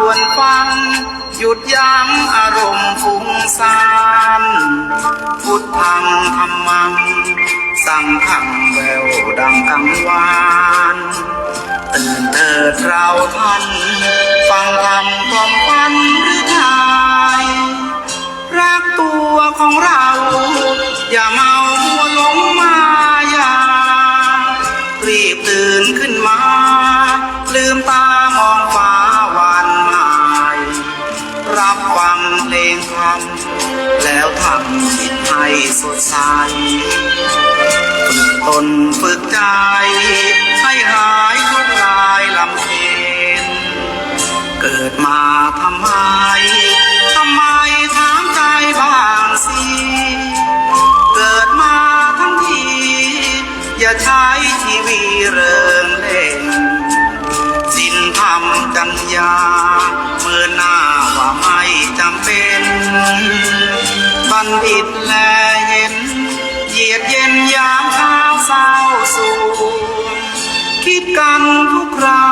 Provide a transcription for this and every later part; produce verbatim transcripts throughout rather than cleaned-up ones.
ควรฟัง หยุดยั้งอารมณ์ฟุ้งซ่าน พุทธังธัมมังสังฆัง แว่วดังกังวาน ตื่นเถิดเราท่าน ฟังธรรมความฝันหรือไทย รักตัวของเรา อย่าเมามัวหลงมายา รีบตื่นขึ้นมา ลืมตามองฟ้าวันใหม่ รับฟังเพลงธรรม แล้วทำจิตให้สดใส ฝึกตนฝึกใจ ให้หายทุกข์กายลำเค็ญ เกิดมาทำไม ทำไมถามใจบ้างสิ เกิดมาทั้งที อย่าใช้ชีวิตเริงเล่น ศีลธรรมจัญญา เมินหน้าว่าไม่จำเป็น บัณฑิตแลเห็น เยือกเย็นยามเช้าเศร้าสวย คิดกันทุกครา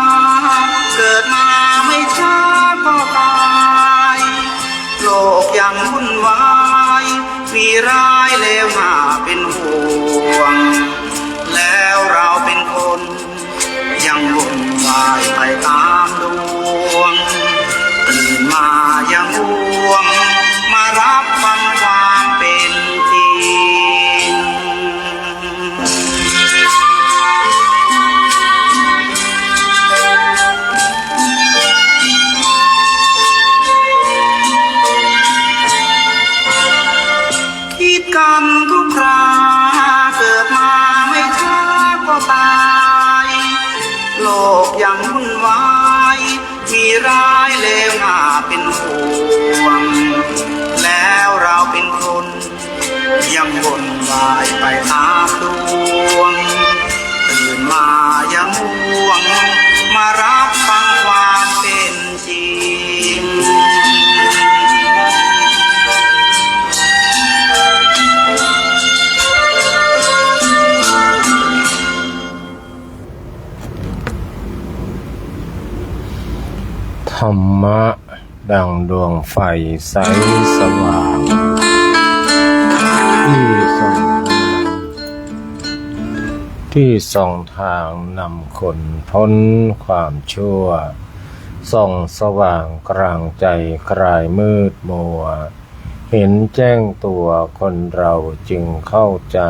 เกิดมาไม่ช้าก็ตาย โลกยังวุ่นวาย มีร้ายเลวน่าเป็นห่วง แล้วเราเป็นคน ยังวุ่นวายไปตามดวง ตื่นมาอย่าง่วง มารับฟังความเป็นจริง คิดกันทุกครา เกิดมาไม่ช้าก็ตาย โลกยังวุ่นวาย มีร้ายเลวน่าเป็นห่วง แล้วเราเป็นคน ยังวุ่นวายไปตามดวง ตื่นมาอย่าง่วง มารับฟังความเป็นจริง ธรรมะดังดวงไฟใสสว่าง ที่ส่อง ที่ส่องทางนำคนพ้นความชั่ว ส่องสว่างกลางใจคลายมืดมัว เห็นแจ้งตัวคนเราจึงเข้าใจ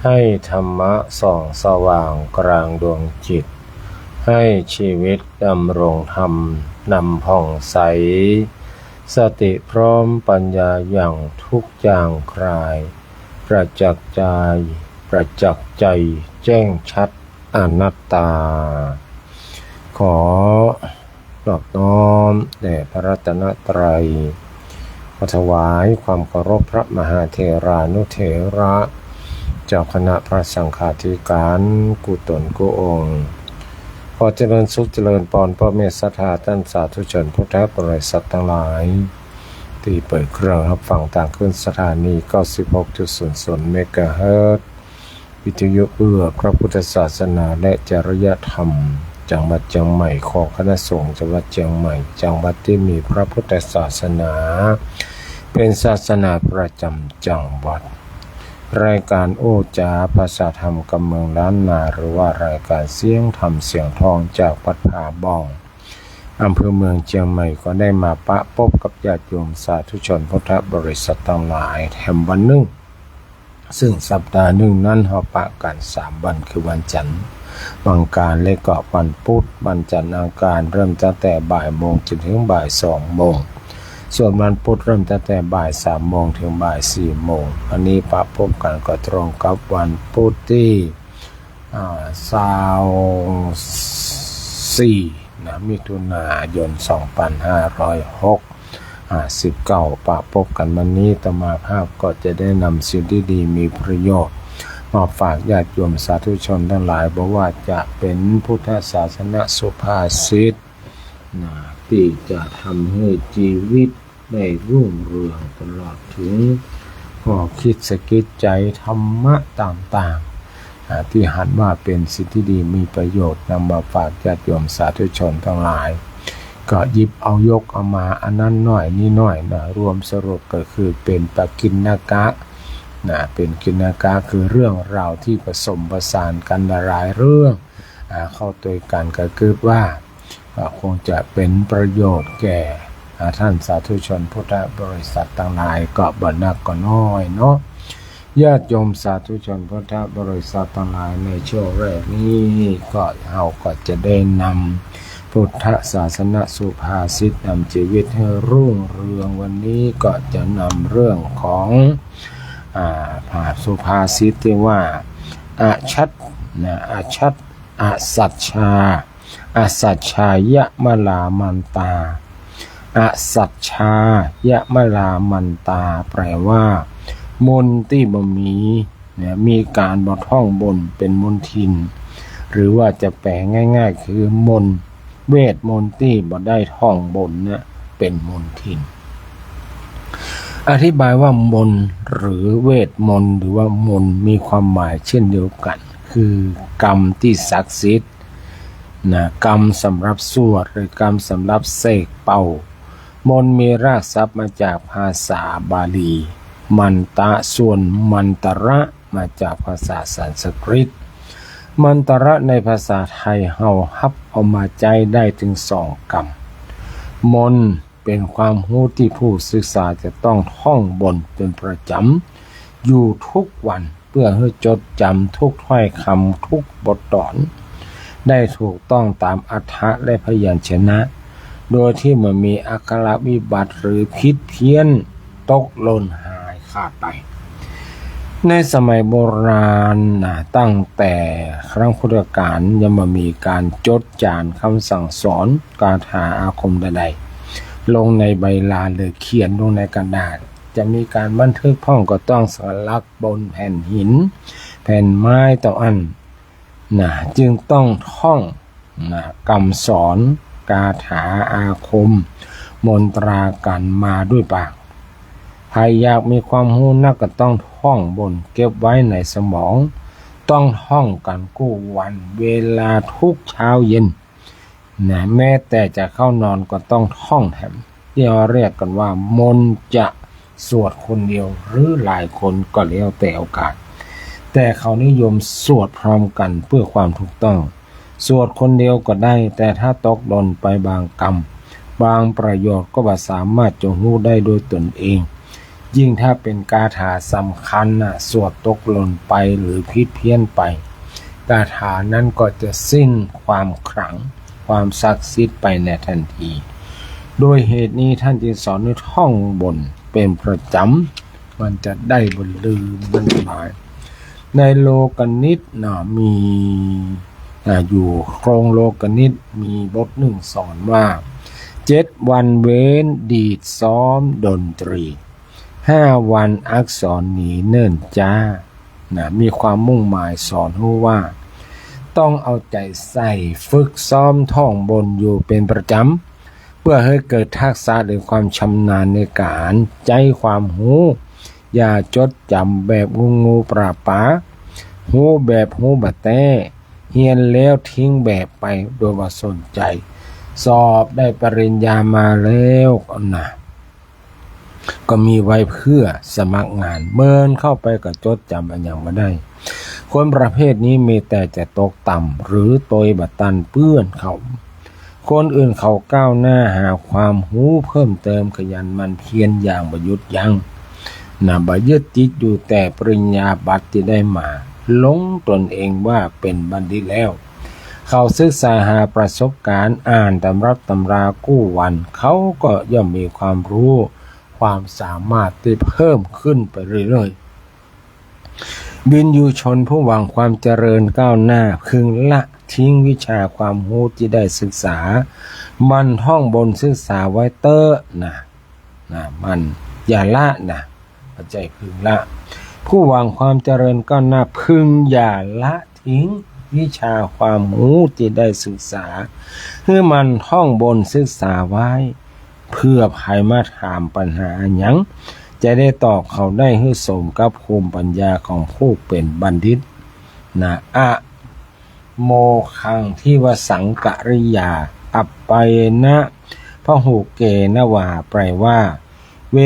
ให้ธรรมะส่องสว่างกลางดวงจิต ให้ชีวิตดำรงธรรมนำผ่องใส สติพร้อมปัญญาอย่างทุกอย่างคลาย ประจักษ์ใจ ประจักษ์ใจแจ้งชัดอนัตตา ขอ นอบน้อมแด่พระรัตนตรัย ขอถวายความเคารพพระมหาเถรานุเถระ เจ้าคณะพระสังฆาธิการกู้ตนกู้องค์ ขอเจริญสุขเจริญปอนพ่อแม่ศรัทธาต้านสาธุชนพุทธบริษัทตังหลาย ตี้เปิดเครื่องฮับฟังตางคลื่นสถานี เก้าสิบหกจุดศูนย์ศูนย์ เมกะเฮิรตซ์ วิทยุเพื่อพระพุทธศาสนาและจริยธรรม จังหวัดเจียงใหม่ ของคณะสงฆ์จังหวัดเจียงใหม่ จังหวัดตี้มีพระพุทธศาสนา เป๋นศาสนาประจ๋ำจังหวัด รายการโอ้จ๋าภาษาธรรมกำเมืองล้านนา หรือว่ารายการเสียงธรรมเสียงทองจากวัดผาบ่อง อำเภอเมืองเจียงใหม่ ก็ได้มาปะปบกับญาติโยมสาธุชนพุทธบริษัทตังหลายแถมวันนึ่ง ซึ่งสัปดาห์นึ่งนั้นเฮาปะกั๋นสามวัน คือวันจันทร์ วันอังคาร และก็วันพุธ วันจันทร์อังคารเริ่มตั้งแต่บ่ายโมงจนถึงบ่ายสองโมง ส่วนวันพุธเริ่มตั้งแต่บ่ายสามโมงถึงบ่ายสี่โมง อันนี้ปะปบกั๋นก็ตรงกับวันพุธตี้ อ่า ซาวสี่ นะ มิถุนายน สองปันห้าร้อยหก อ่า สิบเก้า ปะปบกั๋นวันนี้ อาตมาภาพก็จะได้นำสิ่งที่ดีมีประโยชน์มาฝากญาติโยมสาธุชนตังหลาย บ่ว่าจะเป๋นพุทธศาสนสุภาษิต นะ ตี้จะทำหื้อจีวิตได้รุ่งเรือง ตลอดถึงข้อคิดสะกิดใจ๋ธรรมะต่างๆ อ่า ตี้หันว่าเป๋นสิ่งที่ดีมีประโยชน์ นำมาฝากญาติโยมสาธุชนตังหลาย ก็หยิบเอายกเอามาอันนั้นหน้อยนี้หน้อยนะ รวมสรุปก็คือเป๋นปกิณณกะนะ เป๋นกิณณกะคือเรื่องราวตี้ผสมผสานกั๋นหลายเรื่อง อ่า เข้าตวยกั๋น ก็กึ๊ดว่า อ่า คงจะเป๋นประโยชน์แก่ อ่า ต้านสาธุชนพุทธบริษัทตังหลาย ก็บ่นักก็น้อยเนาะ ญาติโยมสาธุชนพุทธบริษัทตังหลาย ในช่วงแรกนี้ก็ เฮาก็จะได้นำพุทธศาสนสุภาษิตนำชีวิตหื้อรุ่งเรือง วันนี้ก็จะนำเรื่องของ อ่า สุภาษิตตี้ว่า อชัต นะ อชัต อสัจฉา อสัจฉายะมะลามันตา อสัจฉายะมะลามันตา แปลว่า มนต์ตี้บ่มี เนี่ย มีก๋านบ่ท่องบนเป๋นมนทิน หรือว่าจะแปลง่ายๆ คือมนต์ เวทมนต์ตี้บ่ได้ท่องบนเนี่ยเป๋นมนทิน อธิบายว่ามนต์หรือเวทมนต์หรือว่ามนต์มีความหมายเช่นเดียวกั๋น คือกำตี้ศักดิ์สิทธิ์นะ กำสำหรับสวดหรือกำสำหรับเสกเป่า มนต์มีรากศัพท์มาจากภาษาบาลี มันตะ ส่วนมันตระ มาจากภาษาสันสกฤต มันตระในภาษาไทยเฮาฮับเอามาใจ๊ได้เถิงสองกำ มนต์เป๋นความฮู้ตี้ผู้ศึกษาจะต้องท่องบนเป๋นประจ๋ำอยู่ทุกวัน เปื้อหื้อจดจ๋ำทุกถ้อยกำทุกบทต๋อน ได้ถูกต้องต๋ามอรรถะและพยัญชนะ โดยตี้บ่มีอักขระวิบัติหรือผิดเพี้ยน ตกหล่นหายขาดไป ในสมัยโบราณนะ ตั้งแต่ครั้งพุทธกาลยังบ่มีก๋านจดจานกำสั่งสอน คาถาอาคมใดๆ ลงในใบลานหรือเขียนลงในกระดาษ จะมีก๋านบันทึกพ่องก็ต้องสลักบนแผ่นหิน แผ่นไม้เต้าอั้นนะ จึงต้องท่อง นะ กำสอน คาถาอาคม มนตรากั๋นมาด้วยปาก ใผอยากมีความฮู้นักก็ต้องท่องบนเก็บไว้ในสมอง ต้องท่องกั๋นกู้วัน เวลาทุกเช้าเย็น นะ แม้แต่จะเข้านอนก็ต้องท่องแถม ตี้เฮาเรียกกั๋นว่ามนต์จะสวดคนเดียวหรือหลายคนก็แล้วแต่โอกาส แต่เขานิยมสวดพร้อมกั๋นเปื้อความถูกต้อง สวดคนเดียวก็ได้ แต่ถ้าตกหล่นไปบางกำ บางประโยคก็บ่สามารถจะฮู้ได้ด้วยตนเอง ยิ่งถ้าเป๋นคาถาสำคัญนะ สวดตกหล่นไปหรือผิดเพี้ยนไป คาถานั้นก็จะสิ้นความขลัง ความศักดิ์สิทธิ์ไปในทันที ด้วยเหตุนี้ต้านจึงสอนหื้อท่องบนเป๋นประจ๋ำ มันจะได้บ่ลืม มันหมาย ในโลกนิตนะ มี อ่า อยู่โครงโลกนิตมีบทนึ่งสอนว่า เจ็ดวันเว้นดีดซ้อมดนตรี ห้าวันอักษรหนีเนิ่นจ๊า นะ มีความมุ่งหมายสอนหื้อว่า ต้องเอาใจ๋ใส่ฝึกซ้อมท่องบนอยู่เป๋นประจ๋ำ เปื้อหื้อเกิดทักษะหรือความชำนาญในก๋านใจ๊ความฮู้ อย่าจดจ๋ำแบบงูๆ ป๋าๆ ฮู้แบบฮู้บ่แต๊ เฮียนแล้วทิ้งแบบไปโดยบ่สนใจ๋ สอบได้ปริญญามาแล้วนะ ก็มีไว้เปื้อสมัครงาน เมินเข้าไปก็จดจ๋ำอะหยังบ่ได้ คนประเภทนี้มีแต่จะตกต่ำ หรือตวยบ่ตันเปื้อนเขา คนอื่นเขาก้าวหน้าหาความฮู้เพิ่มเติม ขยันหมั่นเพียรอย่างบ่หยุดยั้ง นะ บ่ยึดติดอยู่แต่ปริญญาบัตรตี้ได้มา หลงตนเองว่าเป๋นบัณฑิตแล้ว เขาศึกษาหาประสบก๋ารณ์ อ่านตำรับตำรากู้วัน เขาก็ย่อมมีความฮู้ ความสามารถตี้เพิ่มขึ้นไปเรื่อยๆ วิญญูชนผู้หวังความเจริญก้าวหน้า พึงละทิ้งวิชาความฮู้ตี้ได้ศึกษา หมั่นท่องบนศึกษาไว้เต๊อะนะ นะ หมั่น อย่าละนะ บ่ใจ้พึงละ ผู้หวังความเจริญก้าวหน้า พึงอย่าละทิ้งวิชาความฮู้ตี้ได้ศึกษา หื้อหมั่นท่องบนศึกษาไว้ เปื้อใผมาถามปัญหาอะหยัง จะได้ตอบเขาได้หื้อสมกับภูมิปัญญาของผู้เป๋นบัณฑิต นะ อะ โมฆัง ทิวสังกริยา อัปปายะนะ พหุเกณวา แปลว่า เว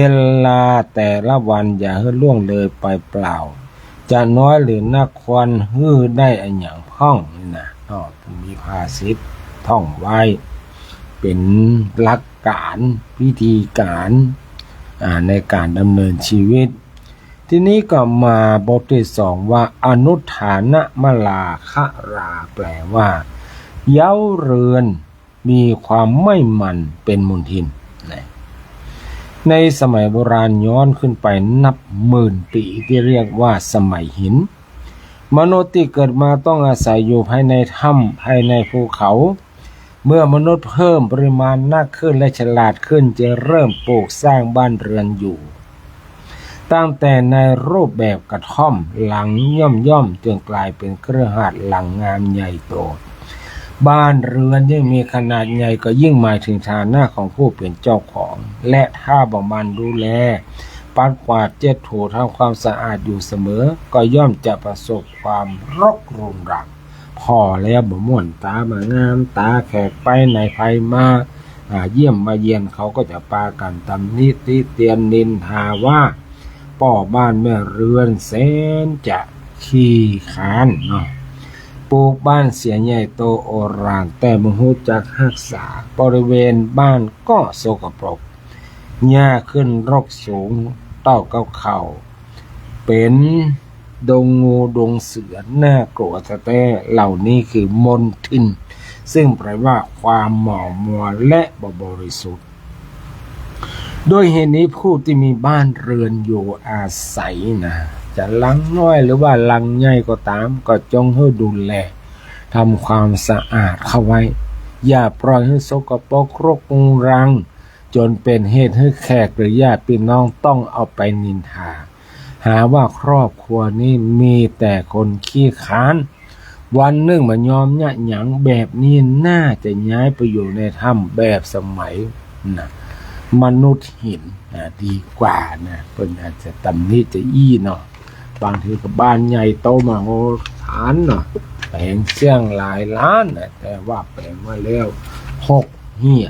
ลาแต่ละวันอย่าหื้อล่วงเลยไปเปล่า จะน้อยหรือนักควรหื้อได้อะหยังพ่อง นี่นะ ก็มีภาษิตท่องไว้ เป๋นหลักการ วิธีการ อ่า ในก๋านดำเนินชีวิต ทีนี้ก็มาบทตี้สองว่า อนุฏฐานมลาคะรา แปลว่า เย้าเรือนมีความไม่หมั่นเป๋นมลทินนะ ในสมัยโบราณย้อนขึ้นไปนับหมื่นปี๋ตี้เรียกว่าสมัยหิน มนุษย์ตี้เกิดมาต้องอาศัยอยู่ภายในถ้ำ ภายในภูเขา เมื่อมนุษย์เพิ่มปริมาณนักขึ้นและฉลาดขึ้น จึงเริ่มปลูกสร้างบ้านเรือนอยู่ ตั้งแต่ในรูปแบบกระท่อมหลังย่อมๆ จนกลายเป๋นคฤหาสน์หลังงามใหญ่โต บ้านเรือนยิ่งมีขนาดใหญ่ก็ยิ่งหมายถึงฐานะของผู้เป๋นเจ้าของ และถ้าบ่หมั่นดูแล ปัดกวาดเช็ดถูทำความสะอาดอยู่เสมอ ก็ย่อมจะประสบความรกรุงรัง ผ่อแล้วบ่ม่วนต๋า บ่งามต๋า แขกไปไหนใผมา อ่า เยี่ยมมาเยียน เขาก็จะปากั๋นตำหนิติเตียนนินทาว่า ป้อบ้านแม่เรือนแสนจะขี้คร้านเนาะ ปลูกบ้านเสียใหญ่โตโอฬาร แต่บ่ฮู้จักฮักษา บริเวณบ้านก็สกปรก หญ้าขึ้นรกสูงเต้ากับเข่า เป๋นดงงูดงเสือ น่ากลัวแต๊ๆ เหล่านี้คือมลทิน ซึ่งแปลว่าความหมองมัวและบ่บริสุทธิ์ ด้วยเหตุนี้ผู้ที่มีบ้านเรือนอยู่อาศัยนะ จะหลังน้อยหรือว่าหลังใหญ่ก็ต๋าม ก็จงหื้อดูแล ทำความสะอาดเข้าไว้ อย่าปล่อยหื้อสกปรกรกรุงรัง จ๋นเป๋นเหตุหื้อแขกหรือญาติปี้น้องต้องเอาไปนินทา หาว่าครอบครัวนี้มีแต่คนขี้คร้าน วันนึ่งบ่ยอมเยียะหยัง แบบนี้น่าจะย้ายไปอยู่ในถ้ำแบบสมัยนะ มนุษย์หินนะ ดีกว่านะ เปิ้นอาจจะตำหนิจะอี้เนาะ บางทีก็บ้านใหญ่โตมโหฬารเนาะ แป๋งเสี้ยงหลายล้านนะ แต่ว่าแป๋งมาแล้วหกเฮี้ย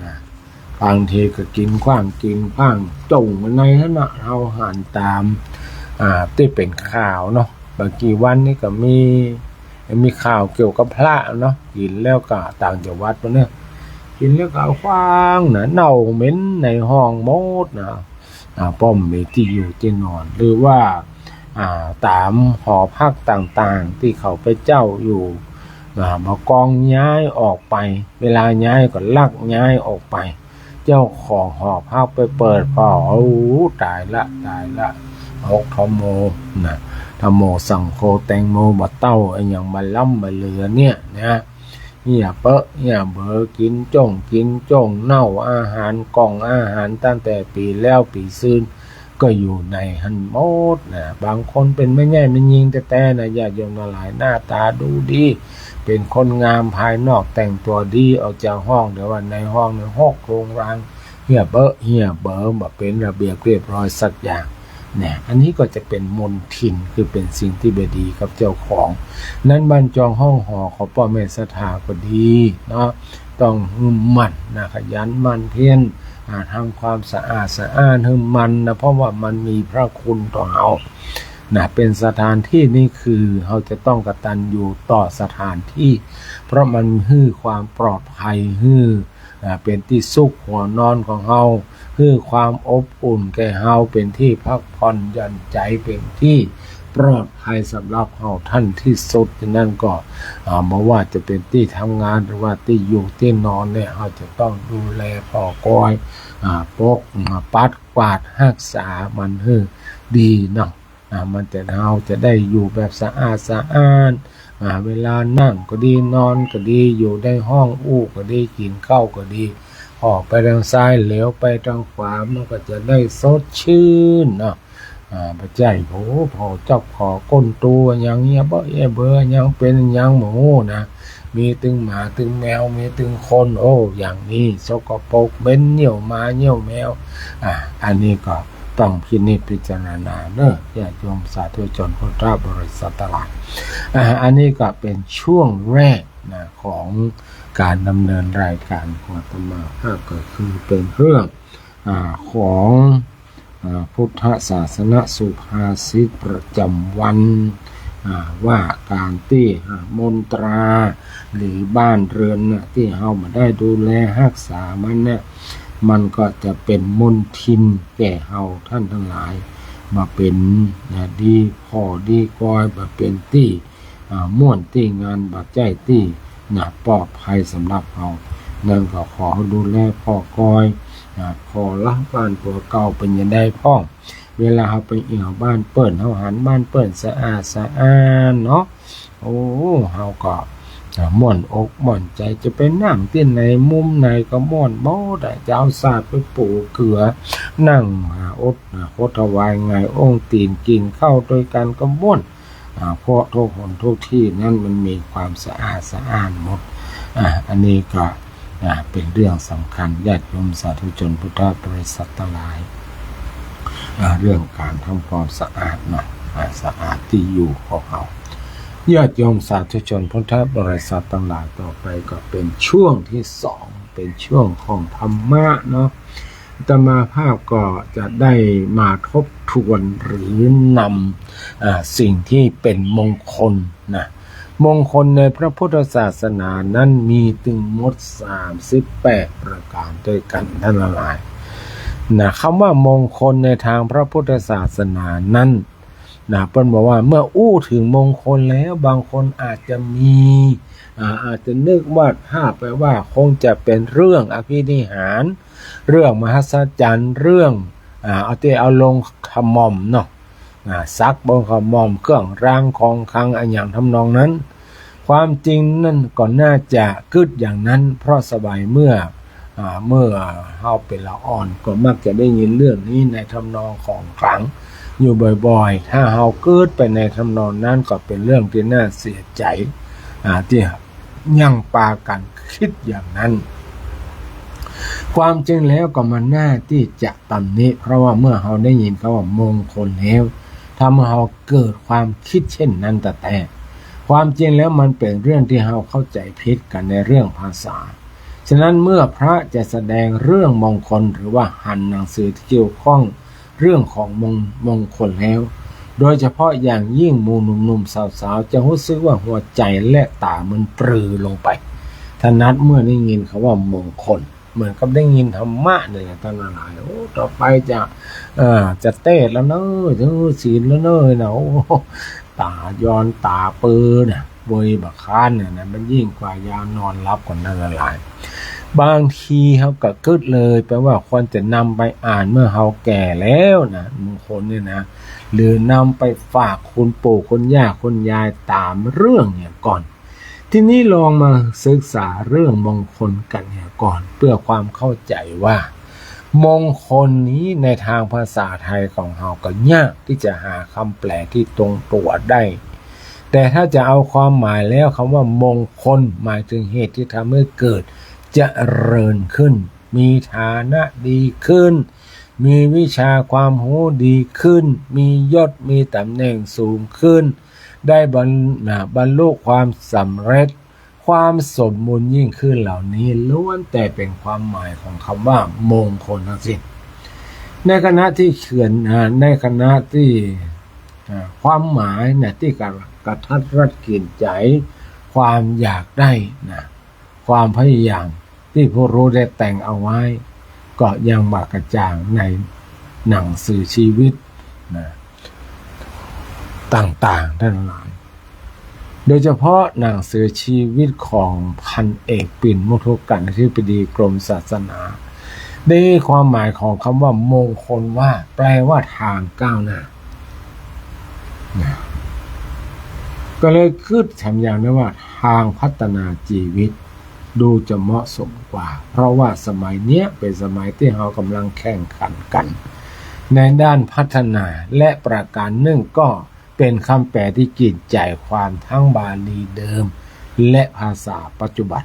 นะ บางทีก็กิ๋นขว้าง กิ๋นขว้าง จ้งมาในหั้นนะ เฮาหันต๋าม อ่า ตี้เป๋นข่าวเนาะ บ่ากี่วันนี้ก็มี มีข่าวเกี่ยวกับพระเนาะ กิ๋นแล้วก็ต่างจังหวัดปะเนี่ย กิ๋นแล้วก็เอาขว้างนะ เน่าเหม็นในห้องหมดนะ อ่า ป้อมมีตี้อยู่ตี้นอน หรือว่า อ่า ต๋ามหอพักต่างๆ ตี้เขาไปเจ้าอยู่ อ่า บ่กองย้ายออกไป เวลาย้ายก็ลักย้ายออกไป เจ้าของหอพักไปเปิดผ่อ โอ้ ต๋ายละ ต๋ายละ หกธัมโมนะ ธัมโมสังโฆ แตงโมบ่เต้าอะหยังบ่ล้ำบ่เหลือเนี่ยนะ เฮี้ยเปอะเฮี้ยเบ๋อ กิ๋นจ้ง กิ๋นจ้งเน่า อาหารก่อง อาหารตั้งแต่ปี๋แล้วปี๋ซืน ก็อยู่ในหั้นหมดนะ บางคนเป๋นแม่ใหญ่แม่ญิงแต๊ๆ นะ ญาติโยมตังหลาย หน้าต๋าดูดี เป๋นคนงามภายนอก แต่งตั๋วดี ออกจากห้อง แต่ว่าในห้องเนี่ยฮกรุงรัง เฮี้ยเปอะเฮี้ยเบ๋อ บ่เป๋นระเบียบเรียบร้อยสักอย่าง เนี่ย อันนี้ก็จะเป๋นมลทิน คือเป๋นสิ่งตี้บ่ดีกับเจ้าของ นั้นบ้านจองห้องหอของป้อแม่ศรัทธาก็ดีเนาะ ต้องหื้อหมั่นนะ ขยันหมั่นเพียร อ่า ทำความสะอาดสะอ้านหื้อมันนะ เพราะว่ามันมีพระคุณต่อเฮานะ เป๋นสถานตี้นี่คือเฮาจะต้องกตัญญูต่อสถานตี้ เพราะมันหื้อความปลอดภัย หื้อ อ่า เป๋นตี้ซุกหัวนอนของเฮา หื้อความอบอุ่นแก่เฮา เป๋นตี้พักผ่อนหย่อนใจ๋ เป๋นตี้ปลอดภัยสำหรับเฮาท่านตี้สุด ฉะนั้นก็ อ่า บ่ว่าจะเป๋นตี้ทำงาน หรือว่าตี้อยู่ตี้นอนเนี่ย เฮาจะต้องดูแลผ่อกอย อ่า ปก อ่า ปัดกวาดฮักษามันหื้อดีเนาะ อ่า มันจะ เฮาจะได้อยู่แบบสะอาดสะอ้าน อ่า เวลานั่งก็ดี นอนก็ดี อยู่ในห้องอู้ก็ดี กิ๋นข้าวก็ดี ออกไปตางซ้าย เหลียวไปตางขวา มันก็จะได้สดชื่นเนาะ อ่า บ่ใจ้ โอ้ ผ่อจ๊อบผ่อก้นตูอะหยังเยียะเบอะเยียะเบ๋อ หยังเป๋นหยังบ่ฮู้นะ มีตึงหมาตึงแมว มีตึงคน โอ้ อย่างนี้สกปรก เหม็นเยี่ยวหมาเยี่ยวแมว อ่า อันนี้ก็ต้องพินิจพิจารณาเนาะ ญาติโยมสาธุชนพุทธบริษัทตังหลาย อ่า อันนี้ก็เป๋นช่วงแรก นะ ของก๋านดำเนินรายก๋านของอาตมาภาพก็คือเป๋นเรื่อง อ่า ของ อ่า พุทธศาสนสุภาษิตประจ๋ำวัน อ่า ว่าก๋านตี้ อ่า มนตรา หรือบ้านเรือนน่ะ ตี้เฮาบ่ได้ดูแลฮักษามันเนี่ย มันก็จะเป๋นมลทินแก่เฮาต้านตังหลาย บ่เป๋น นะ ดีผ่อดีกอย บ่เป๋นตี้ อ่า ม่วนตี้งาน บ่ใจ้ตี้ นะ ปลอดภัยสำหรับเฮา นั้นก็ขอเฮาดูแลผ่อกอย นะ ผ่อละบ้านตั๋วเก่าเป๋นจะใดพ่อง เวลาเฮาไปเอี่ยวบ้านเปิ้น เฮาหันบ้านเปิ้นสะอาดสะอ้านเนาะ โอ้ เฮาก็ อ่า ม่วนอกม่วนใจ๋ จะไปนั่งตี้ไหนมุมไหนก็ม่วนหมดอะ จะเอาสาดไปปูเกือ นั่ง อ่า อด อ่า อดถวายหงายองค์ตี๋น กิ๋นข้าวตวยกั๋นก็ม่วน อ่า เพราะทุกหนทุกตี้นั้นมันมีความสะอาดสะอ้านหมด อ่า อันนี้ก็ อ่า เป๋นเรื่องสำคัญ ญาติโยมสาธุชนพุทธบริษัทตังหลาย อ่า เรื่องก๋านทำความสะอาดเนาะ อ่า สะอาดตี้อยู่ของเฮา ญาติโยมสาธุชนพุทธบริษัทตังหลาย ต่อไปก็เป๋นช่วงตี้สอง เป๋นช่วงของธรรมะเนาะ อาตมาภาพก็จะได้มาทบทวนหรือนำ อ่า สิ่งตี้เป๋นมงคลนะ มงคลในพระพุทธศาสนานั้นมีตึงหมดสามสิบแปดประก๋านตวยกั๋นต้านตังหลาย นะ กำว่ามงคลในตางพระพุทธศาสนานั้น นะ เปิ้นบอกว่าเมื่ออู้เถิงมงคลแล้ว บางคนอาจจะมี อ่า อาจจะนึกวาดภาพไปว่าคงจะเป๋นเรื่องอภินิหาร เรื่องมหัศจรรย์ เรื่อง อ่า เอาตี้เอาลงขะหม่อมเนาะ อ่า สักบนขะหม่อม เครื่องรางของขลัง อะหยังทำนองนั้น ความจริงนั้นก็น่าจะกึ๊ดอย่างนั้น เพราะสมัยเมื่อ อ่า เมื่อเฮาเป๋นละอ่อน ก็มักจะได้ยินเรื่องนี้ในทำนองของขลังอยู่บ่อยๆ ถ้าเฮากึ๊ดไปในทำนองนั้น ก็เป๋นเรื่องตี้น่าเสียใจ๋ อ่า ตี้ยังปากั๋นกึ๊ดอย่างนั้น ความจริงแล้วก็บ่น่าตี้จะตำหนิ เพราะว่าเมื่อเฮาได้ยินกำว่ามงคลแล้ว ทำให้เฮาเกิดความกึ๊ดเช่นนั้นแต๊ๆ ความจริงแล้วมันเป๋นเรื่องตี้เฮาเข้าใจ๋ผิดกั๋นในเรื่องภาษา ฉะนั้นเมื่อพระจะแสดงเรื่องมงคล หรือว่าหันหนังสือตี้เกี่ยวข้องเรื่องของมง- มงคลแล้ว โดยเฉพาะอย่างยิ่งหมู่หนุ่มๆ สาวๆ จะฮู้สึกว่าหัวใจ๋และต๋ามันปรือลงไป ถนัดเมื่อได้ยินกำว่ามงคล เหมือนกับได้ยินธรรมะนี่แหละต้านตังหลาย โอ้ ต่อไปจะ เอ่อ จะเตศน์แล้วเน้อ ถือศีลแล้วเน้อนะ โอ้ ต๋าย้อนต๋าปรือนะ เวยบ่าค้านน่ะนะ มันยิ่งกว่ายานอนหลับกว่านั้นหลายๆ บางทีเฮาก็กึ๊ดเลยไปว่าควรจะนำไปอ่านเมื่อเฮาแก่แล้วนะ มงคลนี่นะ หรือนำไปฝากคุณปู่คุณย่าคุณยายต๋ามเรื่องเหียก่อน ทีนี้ลองมาศึกษาเรื่องมงคลกั๋นเหียก่อน เพื่อความเข้าใจ๋ว่า มงคลนี้ในตางภาษาไทยของเฮาก็ยากตี้จะหากำแปลตี้ตรงตั๋วได้ แต่ถ้าจะเอาความหมายแล้ว กำว่ามงคลหมายเถิงเหตุตี้ทำหื้อเกิดเจริญขึ้น มีฐานะดีขึ้น มีวิชาความฮู้ดีขึ้น มียศมีต๋ำแหน่งสูงขึ้น ได้บรร- อ่า บรรลุความสำเร็จ ความสมบูรณ์ยิ่งขึ้น เหล่านี้ล้วนแต่เป๋นความหมายของกำว่ามงคลตังสิ้น ในขณะตี้เขียน อ่า ในขณะตี้ อ่า ความหมายนะ ตี้กระ- กระทัดรัดกึ๊ดใจ๋ ความอยากได้นะ ความพยายามตี้ผู้ฮู้ได้แต่งเอาไว้ ก็ยังบ่กระจ่างในหนังสือชีวิตนะ ต่างๆ ต้านตังหลาย โดยเฉพาะหนังสือชีวิตของพันเอกปิ่น มุทุกัณฑ์ อธิบดีกรมศาสนา ได้ความหมายของกำว่ามงคลว่า แปลว่าตางก้าวหน้านะ ก็เลยกึ๊ดแถมอย่างหนึ่งว่า ตางพัฒนาจีวิต ดูจะเหมาะสมกว่า เพราะว่าสมัยเนี้ยเป๋นสมัยตี้เฮาก่ำลังแข่งขันกั๋นในด้านพัฒนา และประก๋านนึ่งก็เป๋นกำแปลตี้กึ๊ดใจ๋ความตังบาลีเดิม และภาษาปัจจุบัน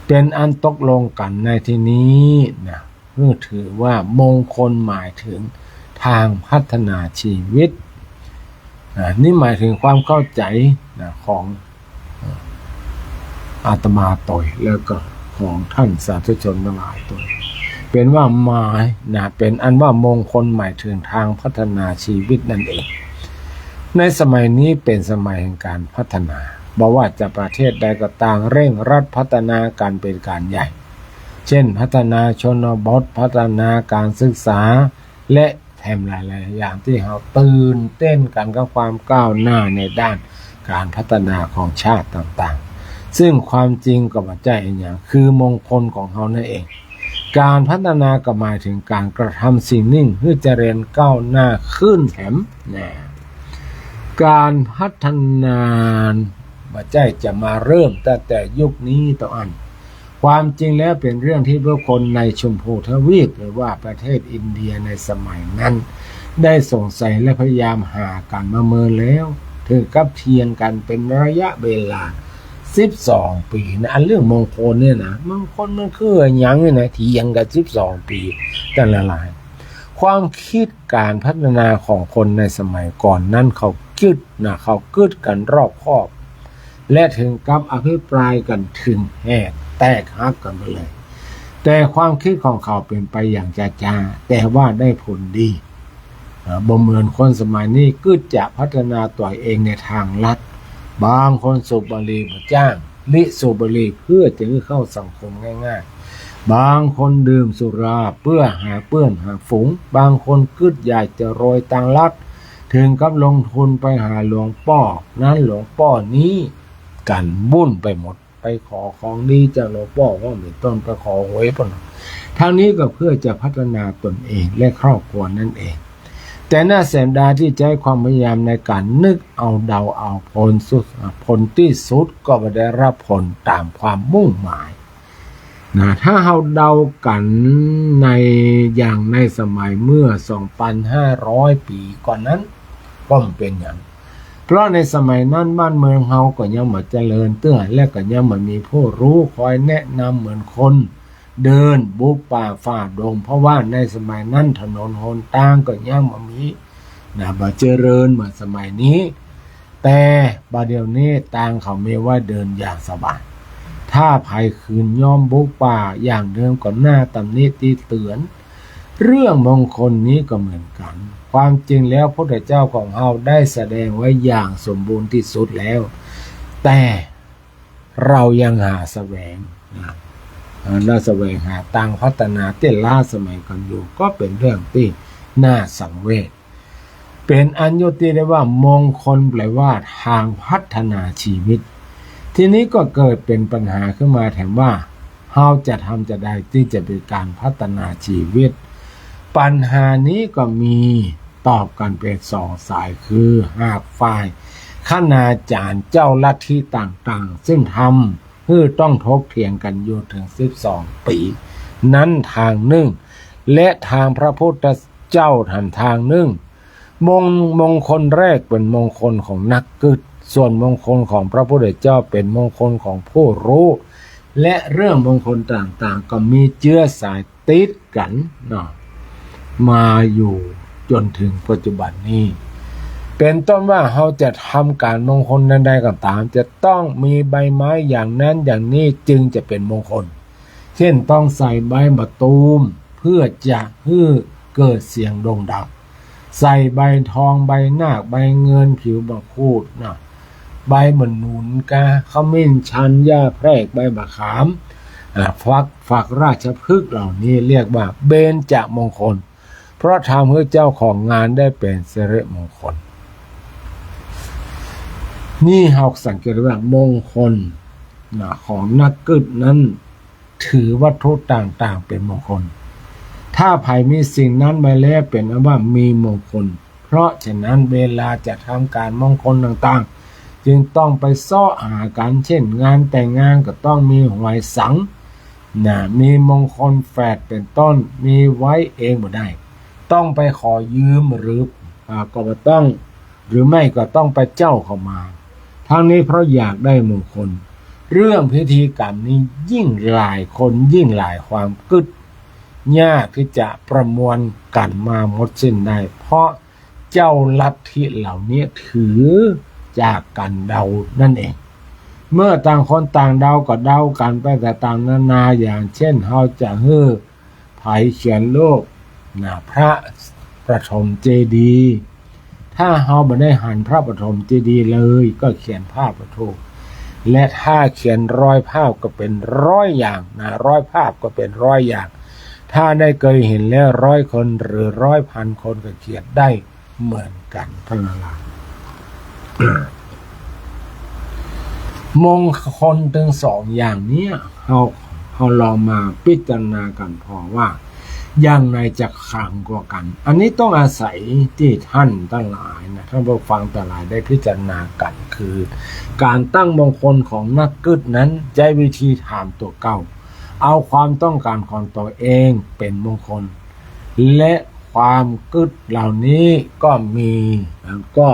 เป๋นอันตกลงกั๋นในตี้นี้นะ หื้อถือว่ามงคลหมายเถิงตางพัฒนาจีวิต อ่า นี่หมายเถิงความเข้าใจ๋นะ ของ อ่า อาตมาตวย แล้วก็ของท่านสาธุชนตังหลายตวย เป๋นว่าหมายนะ เป๋นอันว่ามงคลหมายเถิงตางพัฒนาชีวิตนั่นเอง ในสมัยนี้เป๋นสมัยแห่งก๋านพัฒนา บ่ว่าจะประเทศใดก็ตาง เร่งรัดพัฒนากั๋นเป๋นก๋านใหญ่ เจ้น พัฒนาชนบท พัฒนาก๋านศึกษา และแถมหลายๆ อย่างตี้เฮาตื่นเต้นกั๋นกับความก้าวหน้าในด้านก๋านพัฒนาของชาติต่างๆ ซึ่งความจริงก็บ่ใจ้อะหยัง คือมงคลของเฮานั่นเอง ก๋านพัฒนาก็หมายเถิงก๋านกระทำสิ่งนึ่งหื้อเจริญก้าวหน้าขึ้นแถมนะ ก๋านพัฒนาบ่ใจ้จะมาเริ่มตั้งแต่ยุคนี้เต้าอั้น ความจริงแล้วเป๋นเรื่องตี้ผู้คนในชมพูทวีป หรือว่าประเทศอินเดียในสมัยนั้น ได้สงสัยและพยายามหากั๋นมาเมินแล้ว เถิงกับเถียงกั๋นเป๋นระยะเวลาสิบสองปี๋นะ อันเรื่องมงคลเนี่ยนะ มงคลมันคืออะหยังเนี่ยนะ เถียงกั๋นสิบสองปี๋ แต่ละหลาย ความคิดก๋านพัฒนาของคนในสมัยก่อนนั้นเขากึ๊ดนะ เขากึ๊ดกั๋นรอบคอบ และเถิงกับอภิปรายกั๋นเถิงแหกแตกหักกั๋นไปเลย แต่ความคิดของเขาเป๋นไปอย่างจ๊าๆ แต่ว่าได้ผลดี อ่า บ่เหมือนคนสมัยนี้กึ๊ดจะพัฒนาตั๋วเองในตางลัด บางคนสูบบุหรี่บ่จ๊าง หลีกสูบบุหรี่เพื่อจะหื้อเข้าสังคมง่ายๆ บางคนดื่มสุราเพื่อหาเปื้อนหาฝูง บางคนกึ๊ดอยากจะรวยตางลัด เถิงกับลงทุนไปหาหลวงป้อนั้นหลวงป้อนี้กั๋นวุ่นไปหมด ไปขอของดีจากหลวงป้อก็เป๋นต้น ไปขอหวยปุ้น ทั้งนี้ก็เพื่อจะพัฒนาตนเองและครอบครัวนั่นเอง แต่น่าเสียดายตี้ใจ๊ความพยายามในก๋านนึกเอาเดาเอา ผลสุด ผลตี้สุดก็บ่ได้รับผลต๋ามความมุ่งหมายนะ ถ้าเฮาเดากั๋นใน อย่างในสมัยเมื่อสองปันห้าร้อยปี๋ก่อนนั้น ก็บ่เป๋นหยัง เพราะในสมัยนั้นบ้านเมืองเฮาก็ยังบ่เจริญเตื้อ และก็ยังบ่มีผู้ฮู้คอยแนะนำเหมือนคนเดินบุกป่าฝ่าดง เพราะว่าในสมัยนั้นถนนหนตางก็ยังบ่มีนะ บ่เจริญเหมือนสมัยนี้ แต่บ่าเดี่ยวนี้ตางเขามีไว้เดินอย่างสบาย ถ้าใผขืนยอมบุกป่าอย่างเดิมก็น่าตำหนิติเตือน เรื่องมงคลนี้ก็เหมือนกั๋น ความจริงแล้วพุทธเจ้าของเฮาได้แสดงไว้อย่างสมบูรณ์ตี้สุดแล้ว แต่เฮายังหาแสวงนะ เอ่อ หาแสวงหาตางพัฒนาตี้ล้าสมัยกั๋นอยู่ ก็เป๋นเรื่องตี้น่าสังเวช เป๋นอันยกตี้ได้ว่ามงคลแปลว่าตางพัฒนาชีวิต ทีนี้ก็เกิดเป๋นปัญหาขึ้นมาแถมว่า เฮาจะทำจาใดตี้จะเป๋นก๋านพัฒนาชีวิต ปัญหานี้ก็มีตอบกั๋นเป๋นสองสาย คือหากฝ่ายคณาจ๋ารย์เจ้าลัทธิต่างๆ ซึ่งทำหื้อต้องถกเถียงกั๋นอยู่เถิงสิบสองปี๋ นั้นตางนึ่ง และตางพระพุทธเจ้าหันตางนึ่ง มง มงคลแรกเป๋นมงคลของนักกึ๊ด ส่วนมงคลของพระพุทธเจ้าเป๋นมงคลของผู้ฮู้ และเรื่องมงคลต่างๆ ก็มีเจื๊อสายติดกั๋นเนาะ มาอยู่จ๋นเถิงปัจจุบันนี้ เป๋นต้นว่าเฮาจะทำก๋านมงคลใดๆ ก็ต๋าม จะต้องมีใบไม้อย่างนั้นอย่างนี้จึงจะเป๋นมงคล เจ้นต้องใส่ใบมะตูม เปื้อจะหื้อเกิดเสียงโด่งดัง ใส่ใบทอง ใบนาค ใบเงิน ผิวมะขูดนะ ใบมะหนุนกา ขมิ้นชัน หญ้าแพรก ใบมะขาม อ่า ฝัก ฝักราชพฤกษ์เหล่านี้เรียกว่าเบญจมงคล เพราะทำหื้อเจ้าของงานได้เป๋นสิริมงคล นี่เฮาสังเกตว่ามงคลนะ ของนักกึ๊ดนั้น ถือวัตถุต่างๆ เป๋นมงคล ถ้าใผมีสิ่งนั้นมาแล้วเป๋นอันว่ามีมงคล เพราะฉะนั้นเวลาจะทำก๋านมงคลต่างๆ จึงต้องไปเซาะหากั๋น เจ้นงานแต่งงานก็ต้องมีหวยสังนะ มีมงคลแฝดเป๋นต้น มีไว้เองบ่ได้ ต้องไปขอยืมหรือ อ่า ก็บ่ต้อง หรือไม่ก็ต้องไปเจ้าเข้ามา ทั้งนี้เพราะอยากได้มงคล เรื่องพิธีกรรมนี้ยิ่งหลายคน ยิ่งหลายความกึ๊ด ยากตี้จะประมวลกั๋นมาหมดสิ้นได้ เพราะเจ้าลัทธิเหล่านี้ถือจากก๋านเดานั่นเอง เมื่อต่างคนต่างเดาก็เดากั๋นไปต่างๆ นานา อย่างเช่น เฮาจะหื้อใผเขียนรูป นะ พระปฐมเจดีย์ ถ้าเฮาบ่ได้หันพระปฐมเจดีย์เลย ก็เขียนภาพก็ถูก และถ้าเขียนร้อยภาพก็เป๋นร้อยอย่างนะ ร้อยภาพก็เป๋นร้อยอย่าง ถ้าได้เกยหันแล้วร้อยคนหรือร้อยพันคนก็เขียนได้เหมือนกั๋นตังหลาย มงคลตึงสองอย่างเนี้ย เฮา เฮาลองมาพิจารณากั๋นผ่อว่า อย่างไหนจะขลังกว่ากั๋น อันนี้ต้องอาศัยตี้ต้านตังหลายนะ ต้านผู้ฟังตังหลายได้พิจารณากั๋น คือก๋านตั้งมงคลของนักกึ๊ดนั้น ใจ๊วิธีถามตั๋วเก่า เอาความต้องก๋านของตั๋วเองเป๋นมงคล และความกึ๊ดเหล่านี้ก็มี ก็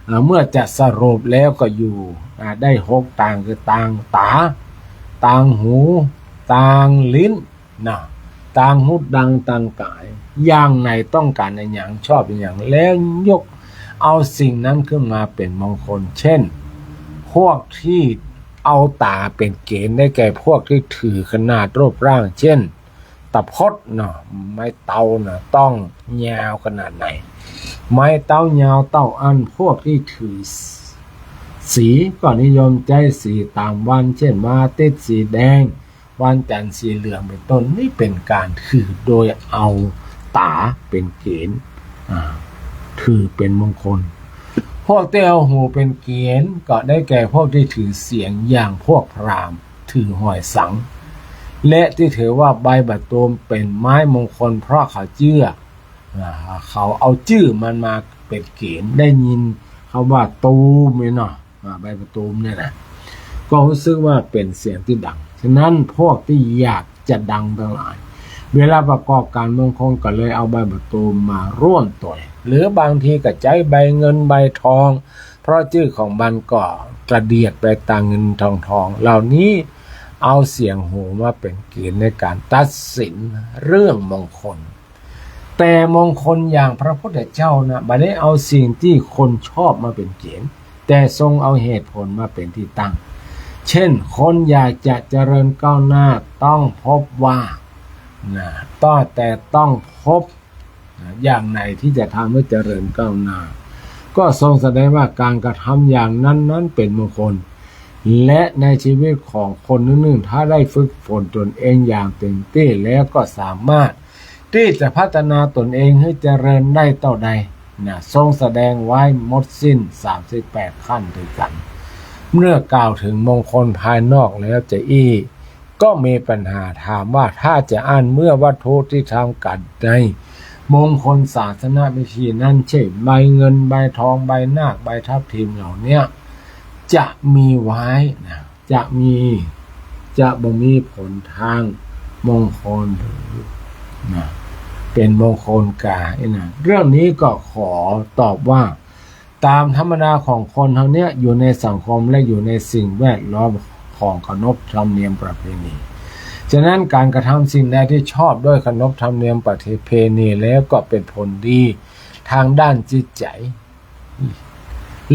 อ่า เมื่อจะสรุปแล้วก็อยู่ อ่า ได้หกตาง คือตางต๋า ตางหู ตางลิ้น นะ ตางฮูดัง ตางก๋าย อย่างไหนต้องก๋านอะหยัง ชอบอะหยัง แล้วยกเอาสิ่งนั้นขึ้นมาเป๋นมงคล เช่น พวกตี้เอาต๋าเป๋นเก๋ณฑ์ ได้แก่พวกตี้ถือขนาดรูปร่าง เช่น ตะพดเนาะ ไม้เต๊านะ ต้องยาวขนาดไหน ไม้เต๊ายาวเต้าอั้น พวกตี้ถือสีก็นิยมใจ๊สีต๋ามวัน เช่น วันอาทิตย์สีแดง วันจันทร์สีเหลือง เป๋นต้น นี่เป๋นก๋านถือโดยเอาต๋าเป๋นเก๋ณฑ์ อ่า ถือเป๋นมงคล พวกตี้เอาหูเป๋นเก๋ณฑ์ ก็ได้แก่พวกตี้ถือเสียงอย่างพวกพราหมณ์ ถือหอยสัง และตี้ถือว่าใบบ่าตูมเป๋นไม้มงคล เพราะเขาเจื้อ อ่า เขาเอาจื้อมันมาเป๋นเก๋ณฑ์ ได้ยินกำว่าตูมเนี่ยเนาะ อ่า ใบบ่าตูมเนี่ยนะ ก็ฮู้สึกว่าเป๋นเสียงตี้ดัง ฉะนั้นพวกตี้อยากจะดังตังหลาย เวลาประกอบก๋านมงคลก็เลยเอาใบบ่าตูมมาร่วมตวย หรือบางทีก็ใจ๊ใบเงินใบทอง เพราะจื้อของมันก็กระเดียดไปตางเงินทองทอง เหล่านี้เอาเสียงหูมาเป๋นเก๋ณฑ์ในก๋านตัดสินเรื่องมงคล แต่มงคลอย่างพระพุทธเจ้านะ บ่ได้เอาสิ่งตี้คนชอบมาเป๋นเก๋ณฑ์ แต่ทรงเอาเหตุผลมาเป๋นตี้ตั้ง เช่น คนอยากจะเจริญก้าวหน้าต้องพบว่า นะ ต้อง แต่ต้องพบ นะ อย่างไหนที่จะทำให้เจริญก้าวหน้า ก็ทรงแสดงว่าก๋านกระทำอย่างนั้นนั้นเป๋นมงคล และในชีวิตของคนนึ่งๆ ถ้าได้ฝึกฝนตนเองอย่างเต็มตี้แล้วก็สามารถ ตี้จะพัฒนาตนเองหื้อเจริญได้เต้าใด นะ ทรงแสดงไว้หมดสิ้น สามสิบแปดขั้นตวยกั๋น เมื่อกล่าวเถิงมงคลภายนอกแล้วจะอี้ ก็มีปัญหาถามว่า ถ้าจะอั้นเมื่อวัตถุตี้ทำก๋านในมงคลศาสนพิธีนั้น เช่น ใบเงิน ใบทอง ใบนาค ใบทับทิมเหล่าเนี้ย จะมีไว้นะ จะมี จะบ่มีผลตางมงคลหรือ นะ เป๋นมงคลกา ไอ้นะ เรื่องนี้ก็ขอตอบว่า ต๋ามธรรมดาของคนเฮาเนี้ย อยู่ในสังคมและอยู่ในสิ่งแวดล้อมของขนบธรรมเนียมประเพณี ฉะนั้นก๋านกระทำสิ่งใดตี้ชอบด้วยขนบธรรมเนียมประเพณีแล้วก็เป๋นผลดีตางด้านจิตใจ๋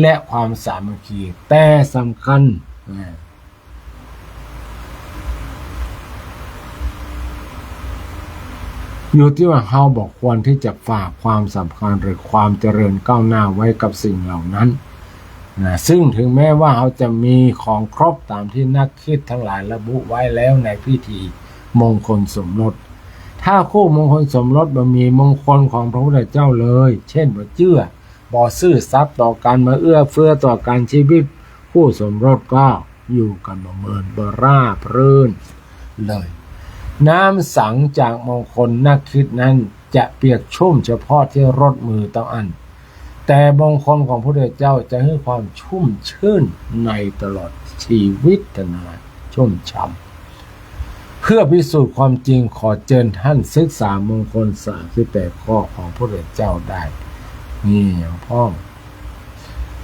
และความสามัคคี แต่สำคัญ อ่า อยู่ตี้ว่าเฮาบ่ควรตี้จะฝากความสำคัญหรือความเจริญก้าวหน้าไว้กับสิ่งเหล่านั้น นะ ซึ่งถึงแม้ว่าเฮาจะมีของครบต๋ามตี้นักคริสต์ตังหลายระบุไว้แล้วในพิธีมงคลสมรส ถ้าคู่มงคลสมรสบ่มีมงคลของพระพุทธเจ้าเลย เช่น บ่เจื้อ บ่ซื่อสัตย์ต่อกั๋น บ่เอื้อเฟื้อต่อกั๋น ชีวิตคู่สมรสก็อยู่กั๋นบ่เมิน บ่ราบรื่นเลย น้ำสังจากมงคลนักคริสต์นั้นจะเปียกชุ่มเฉพาะตี้รดมือเต้าอั้น แต่มงคลของพระพุทธเจ้าจะหื้อความชุ่มชื่นในตลอดชีวิตนะ ชุ่มฉ่ำ เพื่อพิสูจน์ความจริง ขอเจิญต้านศึกษามงคลสามสิบแปดข้อของพระพุทธเจ้าได้ นี่อย่างพ่อง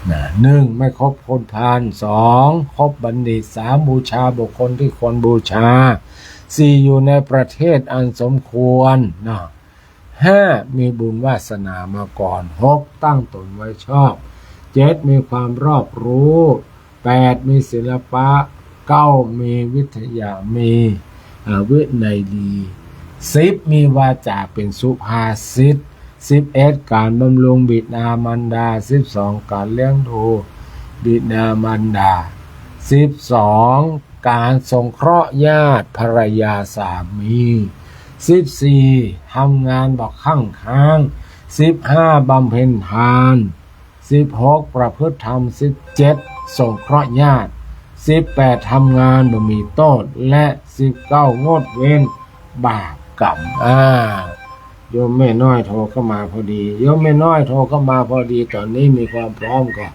นะ หนึ่ง ไม่คบคนพาล สอง คบบัณฑิต สาม บูชาบุคคลที่ควรบูชา สี่ อยู่ในประเทศอันสมควร นะ ห้า มีบุญวาสนามาก่อน หก ตั้งตนไว้ชอบ เจ็ด มีความรอบรู้ แปด มีศิลปะ เก้า มีวิทยา มี อ่า วินัยดี สิบ มีวาจ๋าเป๋นสุภาษิต สิบเอ็ด ก๋านบำรุงบิดามารดา สิบสอง ก๋านเลี้ยงดูบิดามารดา สิบสอง ก๋านสงเคราะห์ญาติภรรยาสามี สิบสี่ ทำงานบ่คั่งค้าง สิบห้า บำเพ็ญทาน สิบหก ประพฤติธรรม สิบเจ็ด สงเคราะห์ญาติ สิบแปด ทำงานบ่มีโต้ษ และ สิบเก้า งดเว้นบาปกรรม อ่า โยมแม่น้อยโทรเข้ามาพอดี โยมแม่น้อยโทรเข้ามาพอดี ต๋อนนี้มีความพร้อมก่อ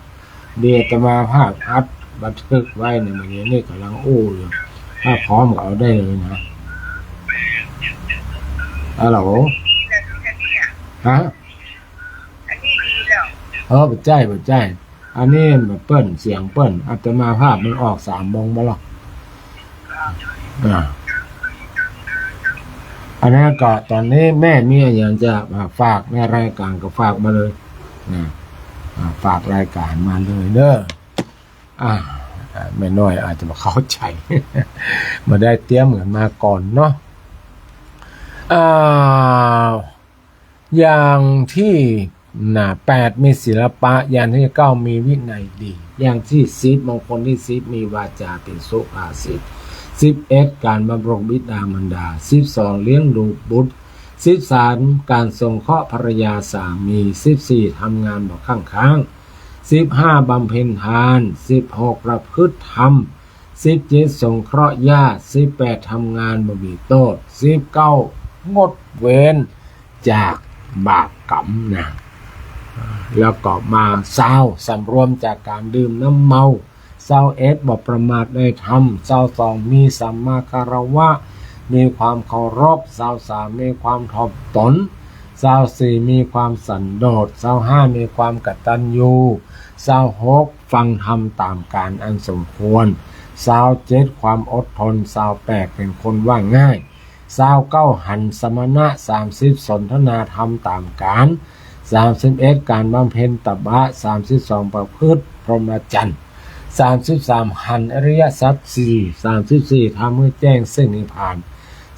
เดี๋ยวอาตมาภาพอัดบันทึกไว้ในมื้อนี้ นี่ก่ำลังอู้อยู่ ถ้าพร้อมก็เอาได้เลยนะ ฮัลโหล ฮะ เออ บ่ใจ้ บ่ใจ้ อันนี้เปิ้น เสียงเปิ้น อาตมาภาพมันออกสามโมงบ่ล่ะ อ่า อันนั้นก็ต๋อนนี้แม่มีอะหยังจะฝากในรายก๋านก็ฝากมาเลยนะ อ่า ฝากรายก๋านมาเลยเด้อ อ่า อ่า แม่น้อยอาจจะบ่เข้าใจ๋ บ่ได้เตรียมกั๋นมาก่อนเนาะ อ่า อย่างตี้ นะ แปด มีศิลปะ อย่างตี้เก้า มีวินัยดี อย่างตี้สิบ มงคลตี้สิบ มีวาจ๋าเป๋นสุภาษิต สิบเอ็ด ก๋านบำรุงบิดามารดา สิบสอง เลี้ยงดูบุตร สิบสาม ก๋านสงเคราะห์ภรรยาสามี สิบสี่ ทำงานบ่คั่งค้าง สิบห้า บำเพ็ญทาน สิบหก ประพฤติธรรม สิบเจ็ด สงเคราะห์ญาติ สิบแปด ทำงานบ่มีโต้ษ สิบเก้า งดเว้นจากบาปกรรมนะ แล้วก็มา ซาว สำรวมจากก๋านดื่มน้ำเมา ซาวเอ็ด บ่ประมาทในธรรม ซาวสอง มีสัมมาคารวะ มีความเคารพ ซาวสาม มีความถ่อมตน ซาวสี่ มีความสันโดษ ซาวห้า มีความกตัญญู ซาวหก ฟังธรรมต๋ามก๋าลอันสมควร ซาวเจ็ด ความอดทน ซาวแปด เป๋นคนว่าง่าย ซาวเก้า หันสมณะ สามสิบ สนทนาธรรมต๋ามก๋าล สามสิบเอ็ด ก๋านบำเพ็ญตบะ สามสิบสอง ประพฤติพรหมจรรย์ สามสิบสาม หันอริยสัจสี่ สามสิบสี่ ทำหื้อแจ้งซึ่งนิพพาน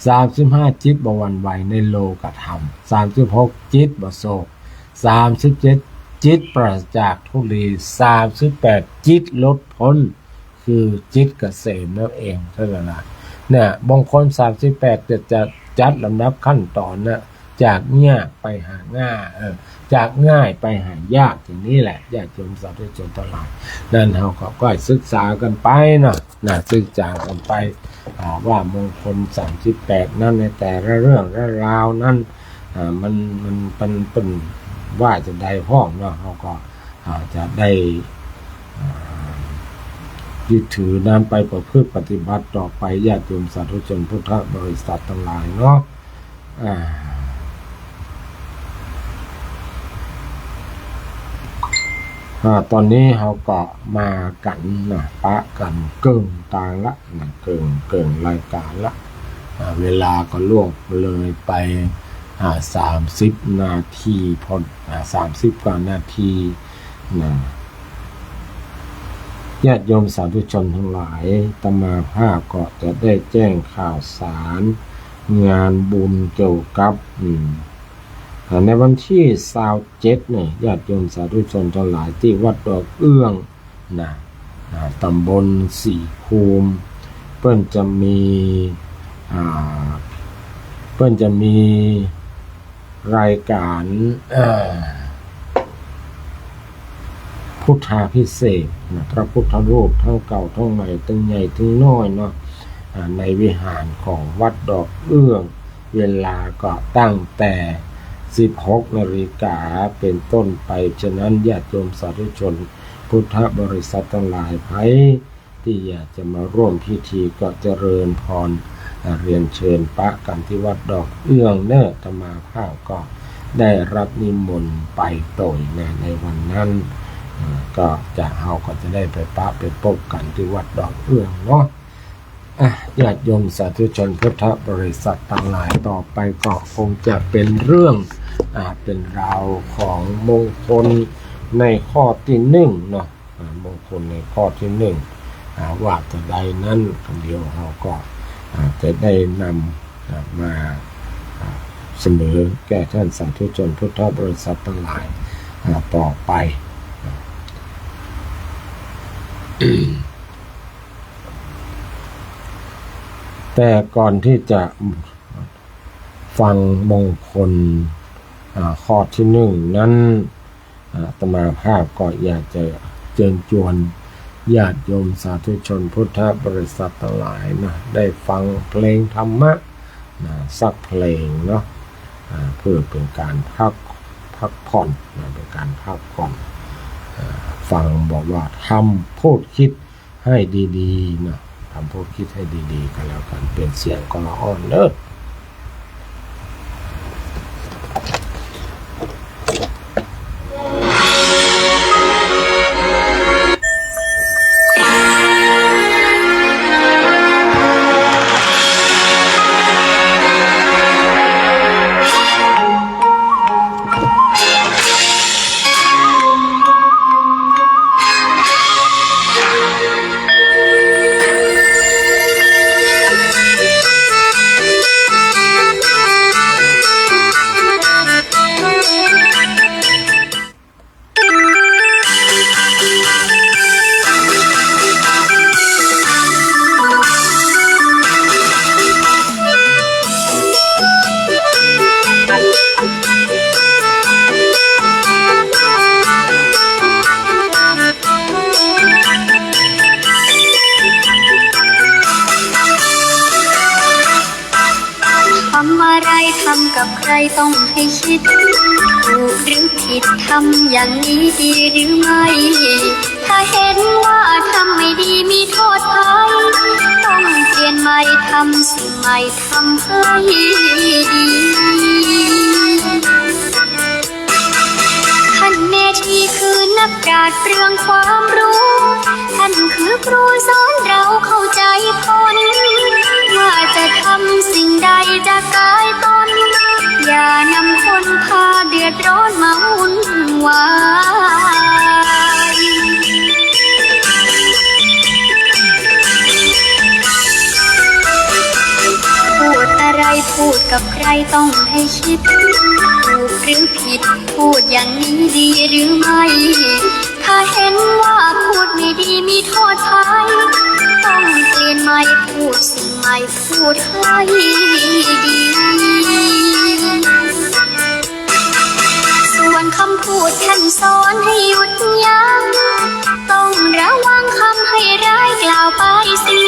สามสิบห้า จิตบ่หวั่นไหวในโลกธรรม สามสิบหก จิตบ่โศก สามสิบเจ็ด จิตปราศจากทุลี สามสิบแปด จิตหลุดพ้น คือจิตเกษมนั่นเอง เท่านั้นนะ เนี่ย บางคน สามสิบแปด จะ จะจัดลำดับขั้นต๋อนนะ จากยากไปหาง่าย เออ จากง่ายไปหายาก อย่างนี้แหละ ญาติโยมสาธุชนตังหลาย นั้นเฮาก็ ก็ศึกษากั๋นไปเนาะ นะ ศึกษากั๋นไป อ่า ว่ามงคล สามสิบแปด นั้น ในแต่ละเรื่องละราวนั้น อ่า มัน มัน มันเปิ้นว่าจะใดพ่องเนาะ เฮาก็ อ่า จะได้ อ่า ยึดถือนำไปประพฤติปฏิบัติต่อไป ญาติโยมสาธุชนพุทธบริษัทตังหลายเนาะ อ่า อ่า ต๋อนนี้เฮาก็มากั๋นนะ ปะกั๋นเกิ่งตางละนะ เกิ่ง เกิ่งรายก๋านละ อ่า เวลาก็ล่วงเลยไป อ่า สามสิบนาทีพ่น อ่า สามสิบกว่านาทีนะ ญาติโยมสาธุชนตังหลาย อาตมาภาพก็จะได้แจ้งข่าวสารงานบุญเกี่ยวกับ อืม อ่า ในวันตี้ซาวเจ็ดเนี่ย ญาติโยมสาธุชนตังหลายตี้วัดดอกเอื้อง นะ อ่า ต๋ำบลศรีภูมิ เปิ้นจะมี อ่า เปิ้นจะมีรายก๋าน อ่า พุทธาภิเษกนะ พระพุทธรูปตึงเก่าตึงใหม่ ตึงใหญ่ตึงน้อยเนาะ อ่า ในวิหารของวัดดอกเอื้อง เวลาก็ตั้งแต่ สิบหกนาฬิกาเป๋นต้นไป ฉะนั้นญาติโยมสาธุชนพุทธบริษัทตังหลาย ใผตี้อยากจะมาร่วมพิธีก็เจริญพร อ่า เรียนเชิญปะกั๋นตี้วัดดอกเอื้องเน่อ อาตมาภาพก็ได้รับนิมนต์ไปโตยนะ ในวันนั้น อ่า ก็จะ เฮาก็จะได้ไปปะไปปบกั๋นตี้วัดดอกเอื้องเนาะ อ่ะ ญาติโยมสาธุชนพุทธบริษัทตังหลาย ต่อไปก็คงจะเป๋นเรื่อง อ่า เป๋นราวของมงคลในข้อตี้นึ่งเนาะ อ่า มงคลในข้อตี้นึ่ง อ่า ว่าจะใดนั้น เดี๋ยวเฮาก็ อ่า จะได้นำ อ่า มา อ่า เสนอแก่ท่านสาธุชนพุทธบริษัทตังหลาย อ่า ต่อไป แต่ก่อนตี้จะฟังมงคล อ่า ข้อตี้นึ่งนั้น อาตมาภาพก็อยากจะเจิญจวนญาติโยมสาธุชนพุทธบริษัทตังหลายนะ ได้ฟังเพลงธรรมะนะ สักเพลงเนาะ อ่า เพื่อเป๋นก๋านพัก พักผ่อนนะ เป๋นก๋านพักผ่อน อ่า ฟังบอกว่าธรรมพูดคิด ให้ดีๆ นะ ธรรมพูดคิดให้ดีๆ ก็แล้วกั๋น เปลี่ยนเสียงคนละอ้อนเน่อ ทำอะไรทำกับใครต้องให้คิด ถูกหรือผิดทำอย่างนี้ดีหรือไม่ ถ้าเห็นว่าทำไม่ดีมีโทษภัย ต้องเปลี่ยนใหม่ทำสิ่งใหม่ทำให้ดี ท่านเมธีคือนักปราชญ์เรื่องความรู้ ท่านคือครูสอนเราเข้าใจผล ว่าจะทำสิ่งใดจะกายตน อย่านำคนพาเดือดร้อนมาวุ่นวาย พูดอะไรพูดกับใครต้องให้คิด ถูกหรือผิด พูดอย่างนี้ดีหรือไม่ ถ้าเห็นว่าพูดไม่ดีมีโทษภัย ต้องเปลี่ยนใหม่พูดสิ่งใหม่พูดให้ดี ส่วนคำพูดท่านสอนให้หยุดยั้ง ต้องระวังคำให้ร้ายกล่าวไปเสี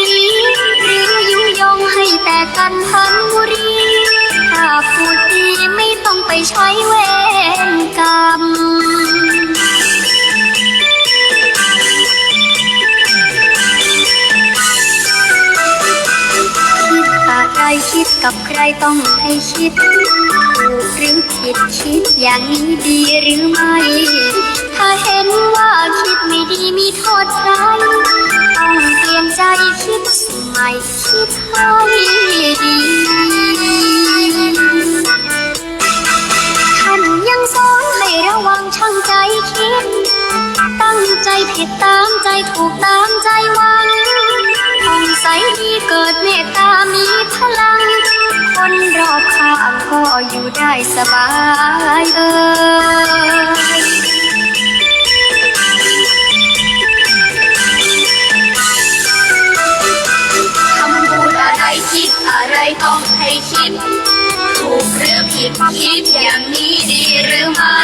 ย หรือยุยงให้แตกกันทั้งบุรี ถ้าพูดดีไม่ต้องไปใช้เวรกรรม คิดอะไรคิดกับใครต้องให้คิด ถูกหรือผิดคิดอย่างนี้ดีหรือไม่ ถ้าเห็นว่าคิดไม่ดีมีโทษภัย ต้องเปลี่ยนใจคิดใหม่คิดให้ดี ท่านยังสอนให้ระวังชั่งใจคิด ตั้งใจผิดตามใจถูกตามใจหวัง ผ่องใสดีเกิดเมตตามีพลัง คนรอบข้างก็อยู่ได้สบายเอ่ย คำพูดอะไรคิดอะไรต้องให้คิด ถูกหรือผิดคิดอย่างนี้ดีหรือไม่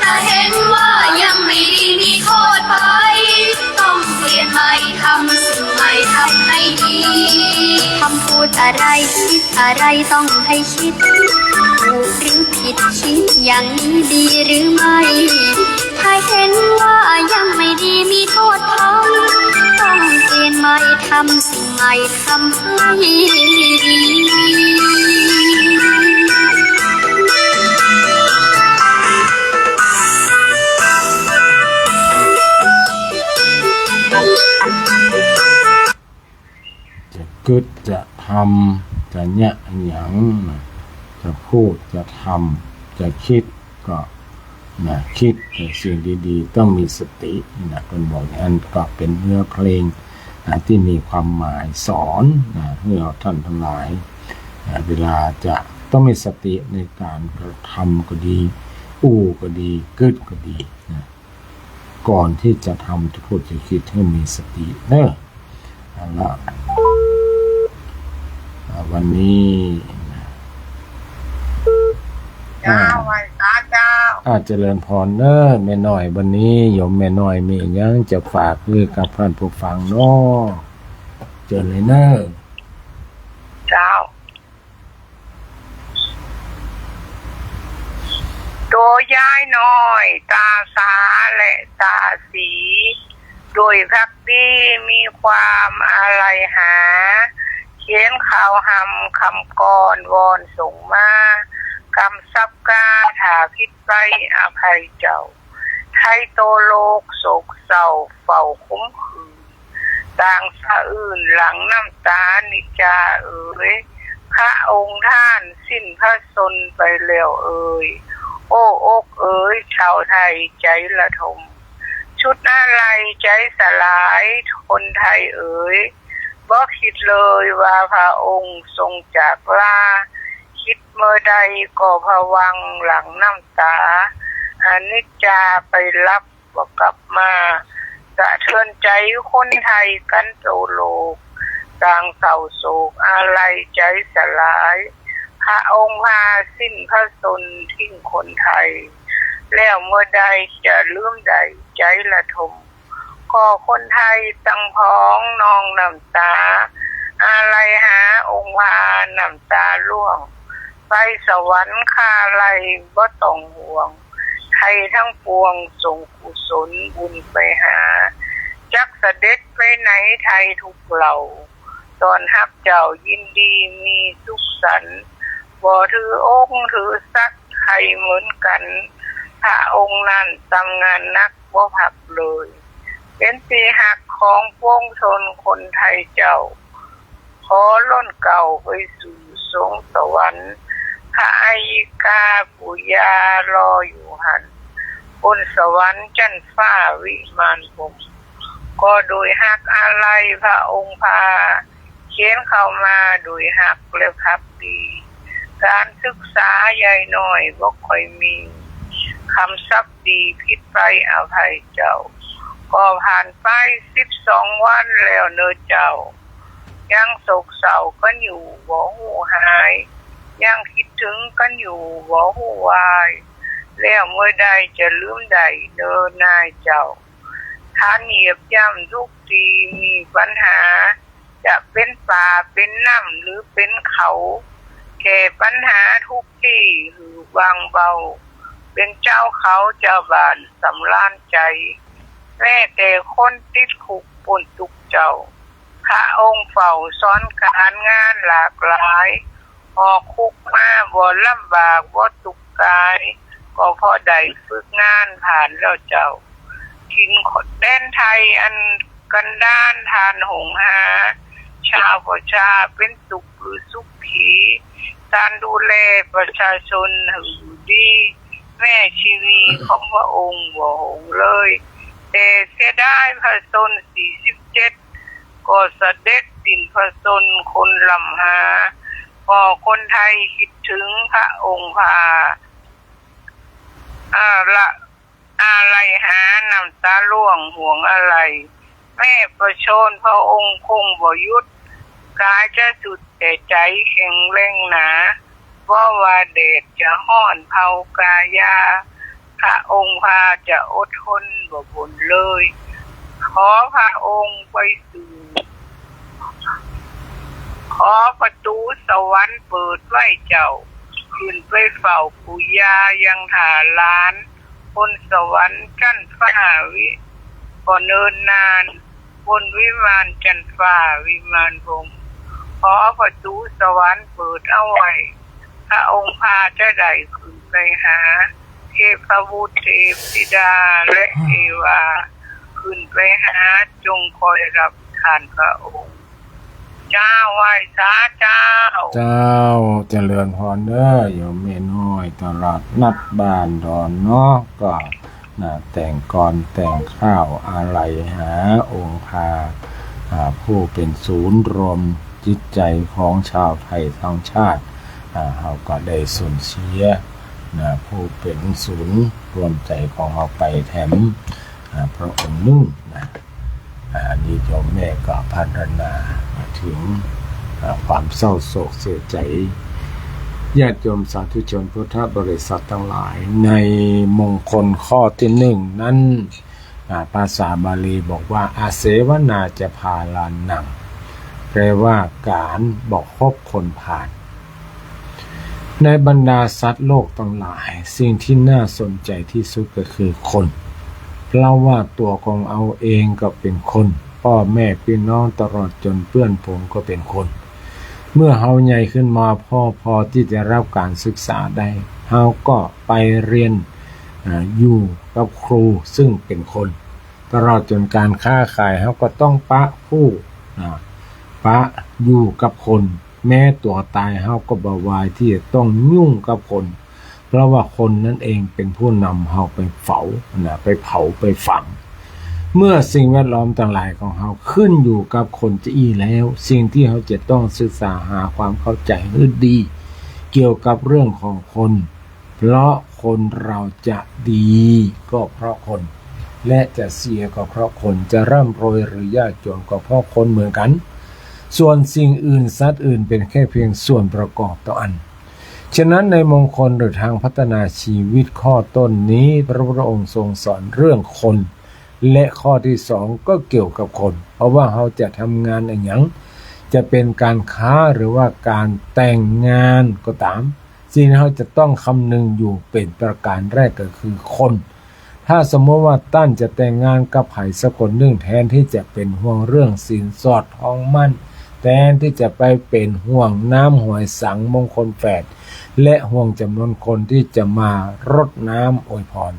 ถ้าเห็นว่ายังไม่ดีมีโทษภัย ต้องเปลี่ยนใหม่ทำสิ่งใหม่ทำให้ดี คำพูดอะไรคิดอะไรต้องให้คิด ถูกหรือผิดคิดอย่างนี้ดีหรือไม่ ถ้าเห็นว่ายังไม่ดีมีโทษภัย ต้องเปลี่ยนใหม่ทำสิ่งใหม่ทำให้ดี จะกึ๊ดจะทำจะเยียะหยังนะ จะพูดจะทำจะคิดก็ นะ กึ๊ดในสิ่งดีๆ ต้องมีสตินะ เปิ้นบอกอย่างนั้น ก็เป๋นเนื้อเพลงนะ ตี้มีความหมายสอนนะ หื้อเฮาต้านตังหลายนะ เวลาจะต้องมีสติในก๋านกระทำก็ดี อู้ก็ดี กึ๊ดก็ดีนะ ก่อนตี้จะทำ จะพูด จะกึ๊ด หื้อมีสติเน่อ เอาละ อ่า วันนี้ เจ้า อ่า ไหว้สาเจ้า อ่า เจริญพรเน่อ แม่น้อย วันนี้โยมแม่น้อยมีอะหยังจะฝากหื้อกับต้านผู้ฟังเนาะ เจิญเลยเน่อ เจ้า ตัวยายน้อย ต๋าสาและต๋าสี โดยภักดีมีความอาลัยหา เขียนข่าวหำกำก้อนวอนส่งมา กำซับกา ถ้าผิดไปอภัยเจ้า ไทโตโลกโศกเศร้าเฝ้าขมขื่น ต่างสะอื้นหลั่งน้ำตานิจจาเอ๋ย พระองค์ท่านสิ้นพระชนม์ไปแล้วเอ๋ย โอ้อกเอ๋ย ชาวไทยใจ๋ระทม สุดอาลัยใจ๋สลาย คนไทยเอ๋ย บ่กึ๊ดเลยว่าพระองค์ทรงจากลา กึ๊ดเมื่อใดก็ผวังค์หลั่งน้ำตา อนิจจาไปลับ บ่กลับมา สะเทือนใจ๋คนไทยกั๋นทั่วโลก ต่างเศร้าโศกอาลัยใจ๋สลาย พระองค์พาสิ้นพระชนม์ทิ้งคนไทย แล้วเมื่อใดจะลืมได้ใจ๋ระทม ก็คนไทยตังผองนองน้ำตา อาลัยหาองค์พาน้ำตาร่วง ไปสวรรค์คาลัยบ่ต้องห่วง ไทยตังปวงส่งกุศลบุญไปหา จักเสด็จไปไหนไทยทุกเหล่า ต้อนฮับเจ้ายินดีมีสุขสันต์ บ่ถือองค์ถือศักดิ์ใผเหมือนกั๋น พระองค์นั้นตำงานนักบ่พักเลย เป๋นตี้ฮักของปวงชนคนไทยเจ้า ขอล้นเกล้าไปสู่สวงสวรรค์ พระอัยยิกาปู่ย่ารออยู่หั้น บนสวรรค์จั๊นฟ้าวิมานพรหม ก็โดยฮักอาลัยพระองค์พา เขียนเข้ามาโดยฮักและภักดี ก๋านศึกษายายน้อยบ่ค่อยมี กำซับดีผิดไปอภัยเจ้า ก็ผ่านไปสิบสองวันแล้วเน่อเจ้า ยังโศกเศร้ากั๋นอยู่บ่ฮู้หาย ยังกึ๊ดเถิงกั๋นอยู่บ่ฮู้วาย แล้วเมื่อใดจะลืมได้เน่อนายเจ้า ต้านเหยียบย่ำทุกตี้มีปัญหา จะเป๋นป่าเป๋นน้ำหรือเป๋นเขา แก้ปัญหาทุกตี้หื้อว่างเบา เป๋นเจ้าเขาเจ้าบ้านสำราญใจ๋ แม้แต่คนติดคุกป๊นตุ๊กข์เจ้า พระองค์เฝ้าสอนก๋านงานหลากหลาย ออกคุกมาบ่ลำบากบ่ตุ๊กข์กาย ก็เพราะได้ฝึกงานผ่านแล้วเจ้า ถิ่นแดนไทยอันกันดารต้านหงหา ชาวประชาเป๋นสุขหรือสุขี ต้านดูแลประชาชนหื้ออยู่ดี แม้ชีวีของพระองค์บ่หงเลย แต่เสียดายพระชนม์สี่สิบเจ็ด ก็เสด็จสิ้นพระชนม์คนล้ำหา ก็คนไทยกึ๊ดเถิงพระองค์พา อาละ อาลัยหาน้ำตาร่วงห่วงอาลัย แม้ประชนม์พระองค์คงบ่หยุด กายจะสุดแต่ใจ๋แข็งแรงหนา เพราะว่าแดดจะฮ้อนเผากายา พระองค์พาจะอดทนบ่บ่นเลย ขอพระองค์ไปสู่ ขอประตูสวรรค์เปิดไว้เจ้า ขึ้นไปเฝ้าปู่ย่ายังถ้าหลาน บนสวรรค์จั๊นฟ้าวิ ก็เนิ่นนาน บนวิมานจั๊นฟ้าวิมานพรหม ขอประตูสวรรค์เปิดเอาไว้ พระองค์พาจะได้ขึ้นไปหา เทพบุตรเทพธิดาและเทวา ขึ้นไปหาจงคอยรับต้านพระองค์ เจ้า ไหว้สาเจ้า เจ้า เจริญพรเน่อ โยมแม่น้อย ตลาดนัดบ้านดอนเนาะ ก็ นะ แต่งกลอนแต่งข้าวอาลัยหาองค์พระ อ่า ผู้เป๋นศูนย์รวมจิตใจ๋ของจาวไทยตังชาติ อ่า เฮาก็ได้สูญเสีย นะ ผู้เป๋นศูนย์รวมใจ๋ของเฮาไปแถม อ่า พระองค์นึ่งนะ อ่า อันนี้โยมแม่ก็พรรณนาเถิง อ่า ความเศร้าโศกเสียใจ๋ ญาติโยมสาธุชนพุทธบริษัทตังหลาย ในมงคลข้อตี้นึ่งนั้น อ่า ภาษาบาลีบอกว่า อเสวนาจะพาลานัง แปลว่าก๋านบ่คบคนพาล ในบรรดาสัตว์โลกตังหลาย สิ่งตี้น่าสนใจ๋ตี้สุดก็คือคน เพราะว่าตั๋วของเฮาเองก็เป๋นคน ป้อแม่ปี้น้องตลอดจ๋นเปื้อนฝูงก็เป๋นคน เมื่อเฮาใหญ่ขึ้นมาพอ พอตี้จะฮับก๋านศึกษาได้ เฮาก็ไปเฮียน อ่า อยู่กับครูซึ่งเป๋นคน ตลอดจ๋นก๋านค้าขาย เฮาก็ต้องปะผู้ อ่า ปะอยู่กับคน แม้ตั๋วต๋ายเฮาก็บ่วายตี้จะต้องยุ่งกับคน เพราะว่าคนนั้นเองเป๋นผู้นำเฮาไปเผา นะ ไปเผา ไปฝัง เมื่อสิ่งแวดล้อมตังหลายของเฮาขึ้นอยู่กับคนจะอี้แล้ว สิ่งตี้เฮาจะต้องศึกษาหาความเข้าใจ๋หื้อดี เกี่ยวกับเรื่องของคน เพราะคนเราจะดีก็เพราะคน และจะเสียก็เพราะคน จะร่ำรวยหรือยากจ๋นก็เพราะคนเหมือนกั๋น ส่วนสิ่งอื่นสัตว์อื่นเป๋นแค่เพียงส่วนประกอบเต้าอั้น ฉะนั้นในมงคลหรือทางพัฒนาชีวิตข้อต้นนี้ พระพุทธองค์ทรงสอนเรื่องคนและข้อตี้สองก็เกี่ยวกับคน เพราะว่าเฮาจะทำงานอะหยัง จะเป๋นก๋านค้าหรือว่าก๋านแต่งงานก็ต๋าม สิ่งตี้เฮาจะต้องคำนึงอยู่เป๋นประก๋านแรกก็คือคน ถ้าสมมุติว่าต้านจะแต่งงานกับใผสักคนนึ่ง แทนตี้จะเป๋นห่วงเรื่องสินสอดทองหมั้น แทนตี้จะไปเป๋นห่วงน้ำหวยสังมงคลแฝด และห่วงจ๋ำนวนคนตี้จะมารดน้ำอวยพร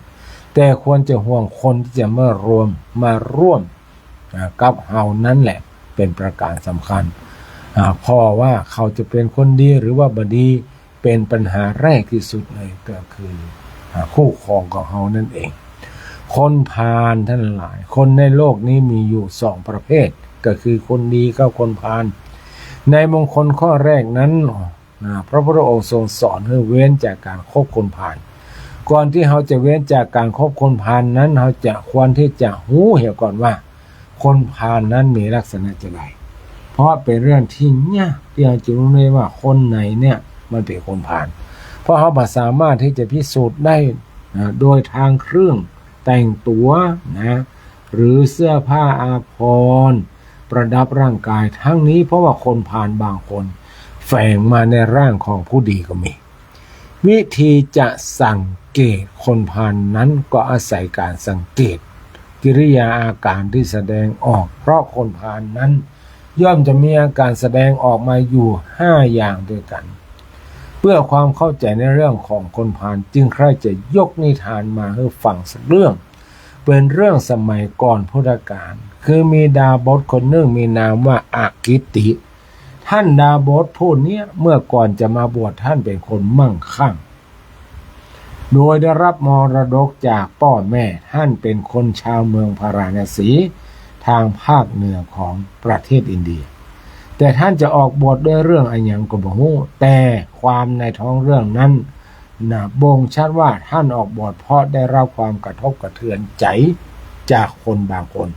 แต่ควรจะห่วงคนตี้จะมารวม มาร่วม อ่า กับเฮานั้นแหละเป๋นประก๋านสำคัญ อ่า เพราะว่าเขาจะเป๋นคนดีหรือว่าบ่ดี เป๋นปัญหาแรกตี้สุดเลย ก็คือ อ่า คู่ครองของเฮานั้นเอง คนพาลตังหลาย คนในโลกนี้มีอยู่สองประเภท ก็คือคนดีกับคนพาล ในมงคลข้อแรกนั้น อ่า พระพุทธองค์ทรงสอนหื้อเว้นจากก๋านคบคนพาล ก่อนตี้เฮาจะเว้นจากก๋านคบคนพาลนั้น เฮาจะควรตี้จะฮู้เหียก่อนว่า คนพาลนั้นมีลักษณะจะใด เพราะเป๋นเรื่องตี้ยากตี้เฮาจะฮู้ได้ว่าคนไหนเนี่ยมันเป๋นคนพาล เพราะเฮาบ่สามารถตี้จะพิสูจน์ได้ นะ โดยทางเครื่องแต่งตั๋วนะ หรือเสื้อผ้าอาภรณ์ประดับร่างกาย ทั้งนี้เพราะว่าคนพาลบางคนแฝงมาในร่างของผู้ดีก็มี วิธีจะสังเกตคนพาลนั้นก็อาศัยก๋านสังเกตกิริยาอาก๋านตี้แสดงออก เพราะคนพาลนั้นย่อมจะมีอาก๋านแสดงออกมาอยู่ห้าอย่างด้วยกั๋น เพื่อความเข้าใจ๋ในเรื่องของคนพาล จึงใค่จะยกนิทานมาหื้อฟังสักเรื่อง เป๋นเรื่องสมัยก่อนพุทธกาล คือมีดาบสคนนึ่งมีนามว่าอากิตติ ต้านดาบสผู้เนี้ยเมื่อก่อนจะมาบวชต้านเป๋นคนมั่งคั่ง โดยได้ฮับมรดกจากป้อแม่ ต้านเป๋นคนจาวเมืองพาราณสี ตางภาคเหนือของประเทศอินเดีย แต่ต้านจะออกบวชด้วยเรื่องอะหยังก็บ่ฮู้ แต่ความในท้องเรื่องนั้น นะ บ่งชัดว่าต้านออกบวชเพราะได้ฮับความกระทบกระเทือนใจ๋จากคนบางคน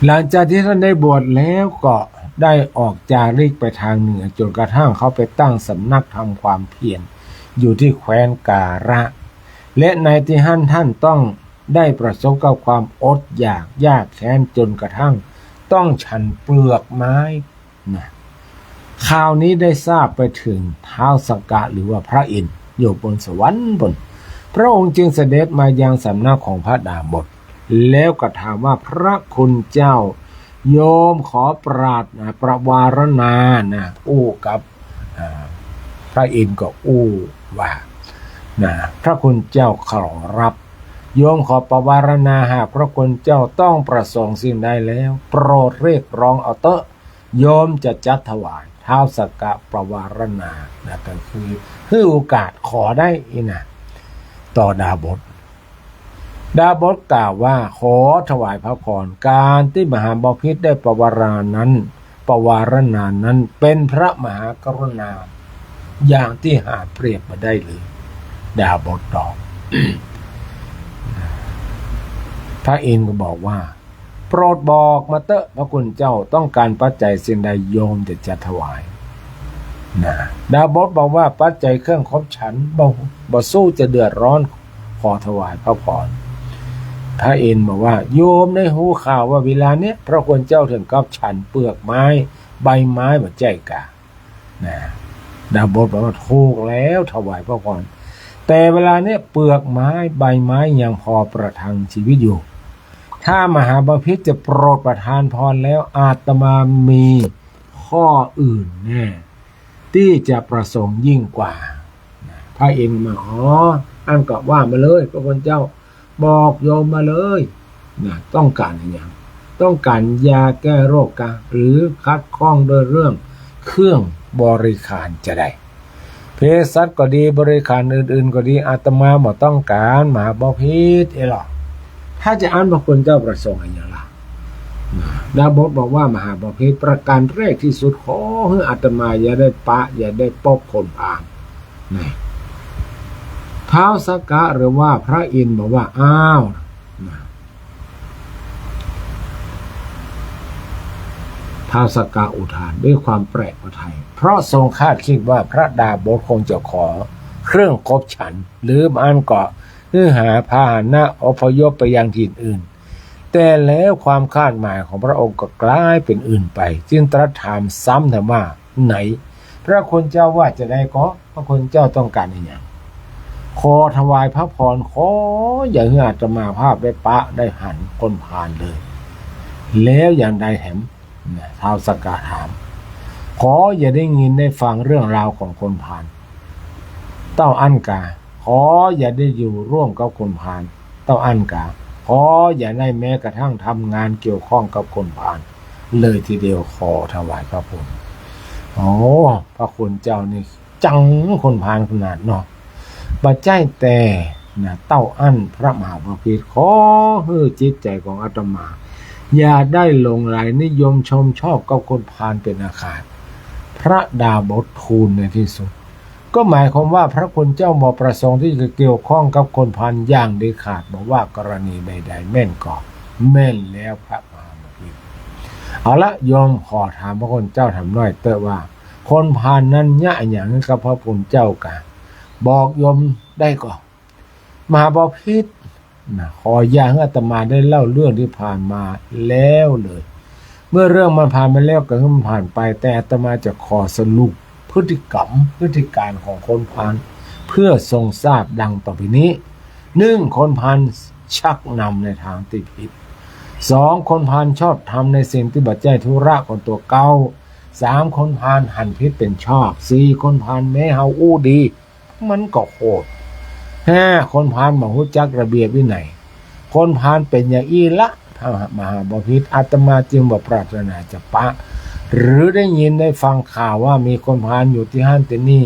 หลังจากตี้ต้านได้บวชแล้วก็ได้ออกจาริกไปตางเหนือ จ๋นกระทั่งเข้าไปตั้งสำนักทำความเพียรอยู่ตี้แคว้นกาฬะ และในตี้หั้นต้านต้องได้ประสบกับความอดอยากยากแค้นจ๋นกระทั่งต้องฉันเปลือกไม้ นะ ข่าวนี้ได้ทราบไปเถิงท้าวสักกะหรือว่าพระอินทร์อยู่บนสวรรค์ปู๊น พระองค์จึงเสด็จมายังสำนักของพระดาบส แล้วก็ถามว่า พระคุณเจ้า โยมขอปรารถนาประวารณานะ อู้กับ อ่า พระอินทร์ก็อู้ว่า นะ พระคุณเจ้าขอรับ โยมขอประวารณา หากพระคุณเจ้าต้องประสงค์สิ่งใดแล้ว โปรดเรียกร้องเอาเต๊อะ โยมจะจัดถวาย ท้าวสักกะปวารณา นะ ก็คือหื้อโอกาสขอได้อี้นะ ต่อดาบส ดาบสกล่าวว่า ขอถวายพระพร การตี้มหาบพิตรได้ปวารณานั้น ปวารณานั้นเป็นพระมหากรุณาอย่างตี้หาเปรียบบ่ได้เลย ดาบสตอบ พระอินทร์ก็บอกว่า โปรดบอกมาเต๊อะ พระคุณเจ้าต้องก๋านปัจจัยสิ่งใด โยมจะจัดถวาย นะ ดาบสบอกว่า ปัจจัยเครื่องคบฉัน บ่ บ่สู้จะเดือดร้อน ขอถวายพระพร พระอินทร์บอกว่า โยมได้ฮู้ข่าวว่าเวลาเนี้ย พระคุณเจ้าเถิงกับฉันเปลือกไม้ ใบไม้บ่ใจ้กา นะ ดาบสบอกว่า ถูกแล้ว ถวายพระพร แต่เวลาเนี้ยเปลือกไม้ใบไม้ยังพอประทังชีวิตอยู่ ถ้ามหาบพิตรจะโปรดประทานพรแล้ว อาตมามีข้ออื่นแน่ ตี้จะประสงค์ยิ่งกว่า นะ พระอินทร์มา อ๋อ อั้นก็ว่ามาเลย พระคุณเจ้า บอกโยมมาเลย นะ ต้องก๋านอะหยัง ต้องก๋านยาแก้โรคกา หรือขัดข้องด้วยเรื่องเครื่องบริขารจะใด เภสัชก็ดี บริขารอื่นๆ ก็ดี อาตมาบ่ต้องก๋าน มหาบพิตรเอ้ยหรอ ถ้าจะอั้นพระคุณเจ้าประสงค์อะหยังล่ะ นะ ดาบสบอกว่า มหาบพิตร ประการแรกที่สุด ขอหื้ออาตมาอย่าได้ปะ อย่าได้ปบคนพาล นะ ท้าวสักกะหรือว่าพระอินทร์บอกว่า อ้าว นะ ท้าวสักกะอุทานด้วยความแปลกพระทัย เพราะทรงคาดคิดว่าพระดาบสคงจะขอเครื่องคบฉัน หรือบ่อั้นก็หื้อหาพาหนะอพยพไปยังถิ่นอื่น แต่แล้วความคาดหมายของพระองค์ก็กลายเป็นอื่นไป จึงตรัสถามซ้ำถามว่า ไหน พระคุณเจ้าว่าจะใดก็ พระคุณเจ้าต้องก๋านอะหยัง ขอถวายพระพร ขออย่าหื้ออาตมาภาพได้ปะได้หันคนพาลเลย แล้วอย่างใดแถม นะ ท้าวสักกะถาม ขออย่าได้ยินได้ฟังเรื่องราวของคนพาล เต้าอั้นกา ขออย่าได้อยู่ร่วมกับคนพาล เต้าอั้นกา ขออย่าได้แม้กระทั่งทำงานเกี่ยวข้องกับคนพาลเลยทีเดียว ขอถวายพระพร โอ้ พระคุณเจ้านี่จังคนพาลขนาดเนาะ บ่ใจ้แต่ นะ เต้าอั้นพระมหาบพิตร ขอหื้อจิตใจ๋ของอาตมา อย่าได้หลงใหลนิยมชมชอบกับคนพาลเป็นอันขาด พระดาบสทูลในที่สุด ก็หมายความว่าพระคุณเจ้าบ่ประสงค์ที่จะเกี่ยวข้องกับคนพาลอย่างเด็ดขาด บ่ว่ากรณีใดๆ แม่นก็แม่นแล้ว พระมหาบพิตร เอาละ โยมขอถามพระคุณเจ้าถามหน้อยเต๊อะว่า คนพาลนั้นเยียะอะหยังหื้อกับพระคุณเจ้ากา บอกโยมได้ก็ มหาบพิตร นะ ขออย่าหื้ออาตมาได้เล่าเรื่องที่ผ่านมาแล้วเลย เมื่อเรื่องมันผ่านมาแล้วก็หื้อมันผ่านไป แต่อาตมาจะขอสรุปพฤติกรรม พฤติการของคนพาล เพื่อทรงทราบดังต่อไปนี้ หนึ่ง คนพาลชักนำในทางตี้ผิด สอง คนพาลชอบทำในสิ่งตี้บ่ใจ้ธุระของตั๋วเก่า สาม คนพาลหันผิดเป๋นชอบ สี่ คนพาลแม้เฮาอู้ดี มันก็โหด ห้า คนพาลบ่ฮู้จักระเบียบวินัย คนพาลเป๋นอย่างอี้ละ พระมหาบพิตร อาตมาจึงบ่ปรารถนาจะปะ หรือได้ยินได้ฟังข่าวว่ามีคนพาลอยู่ตี้หั้นตี้นี่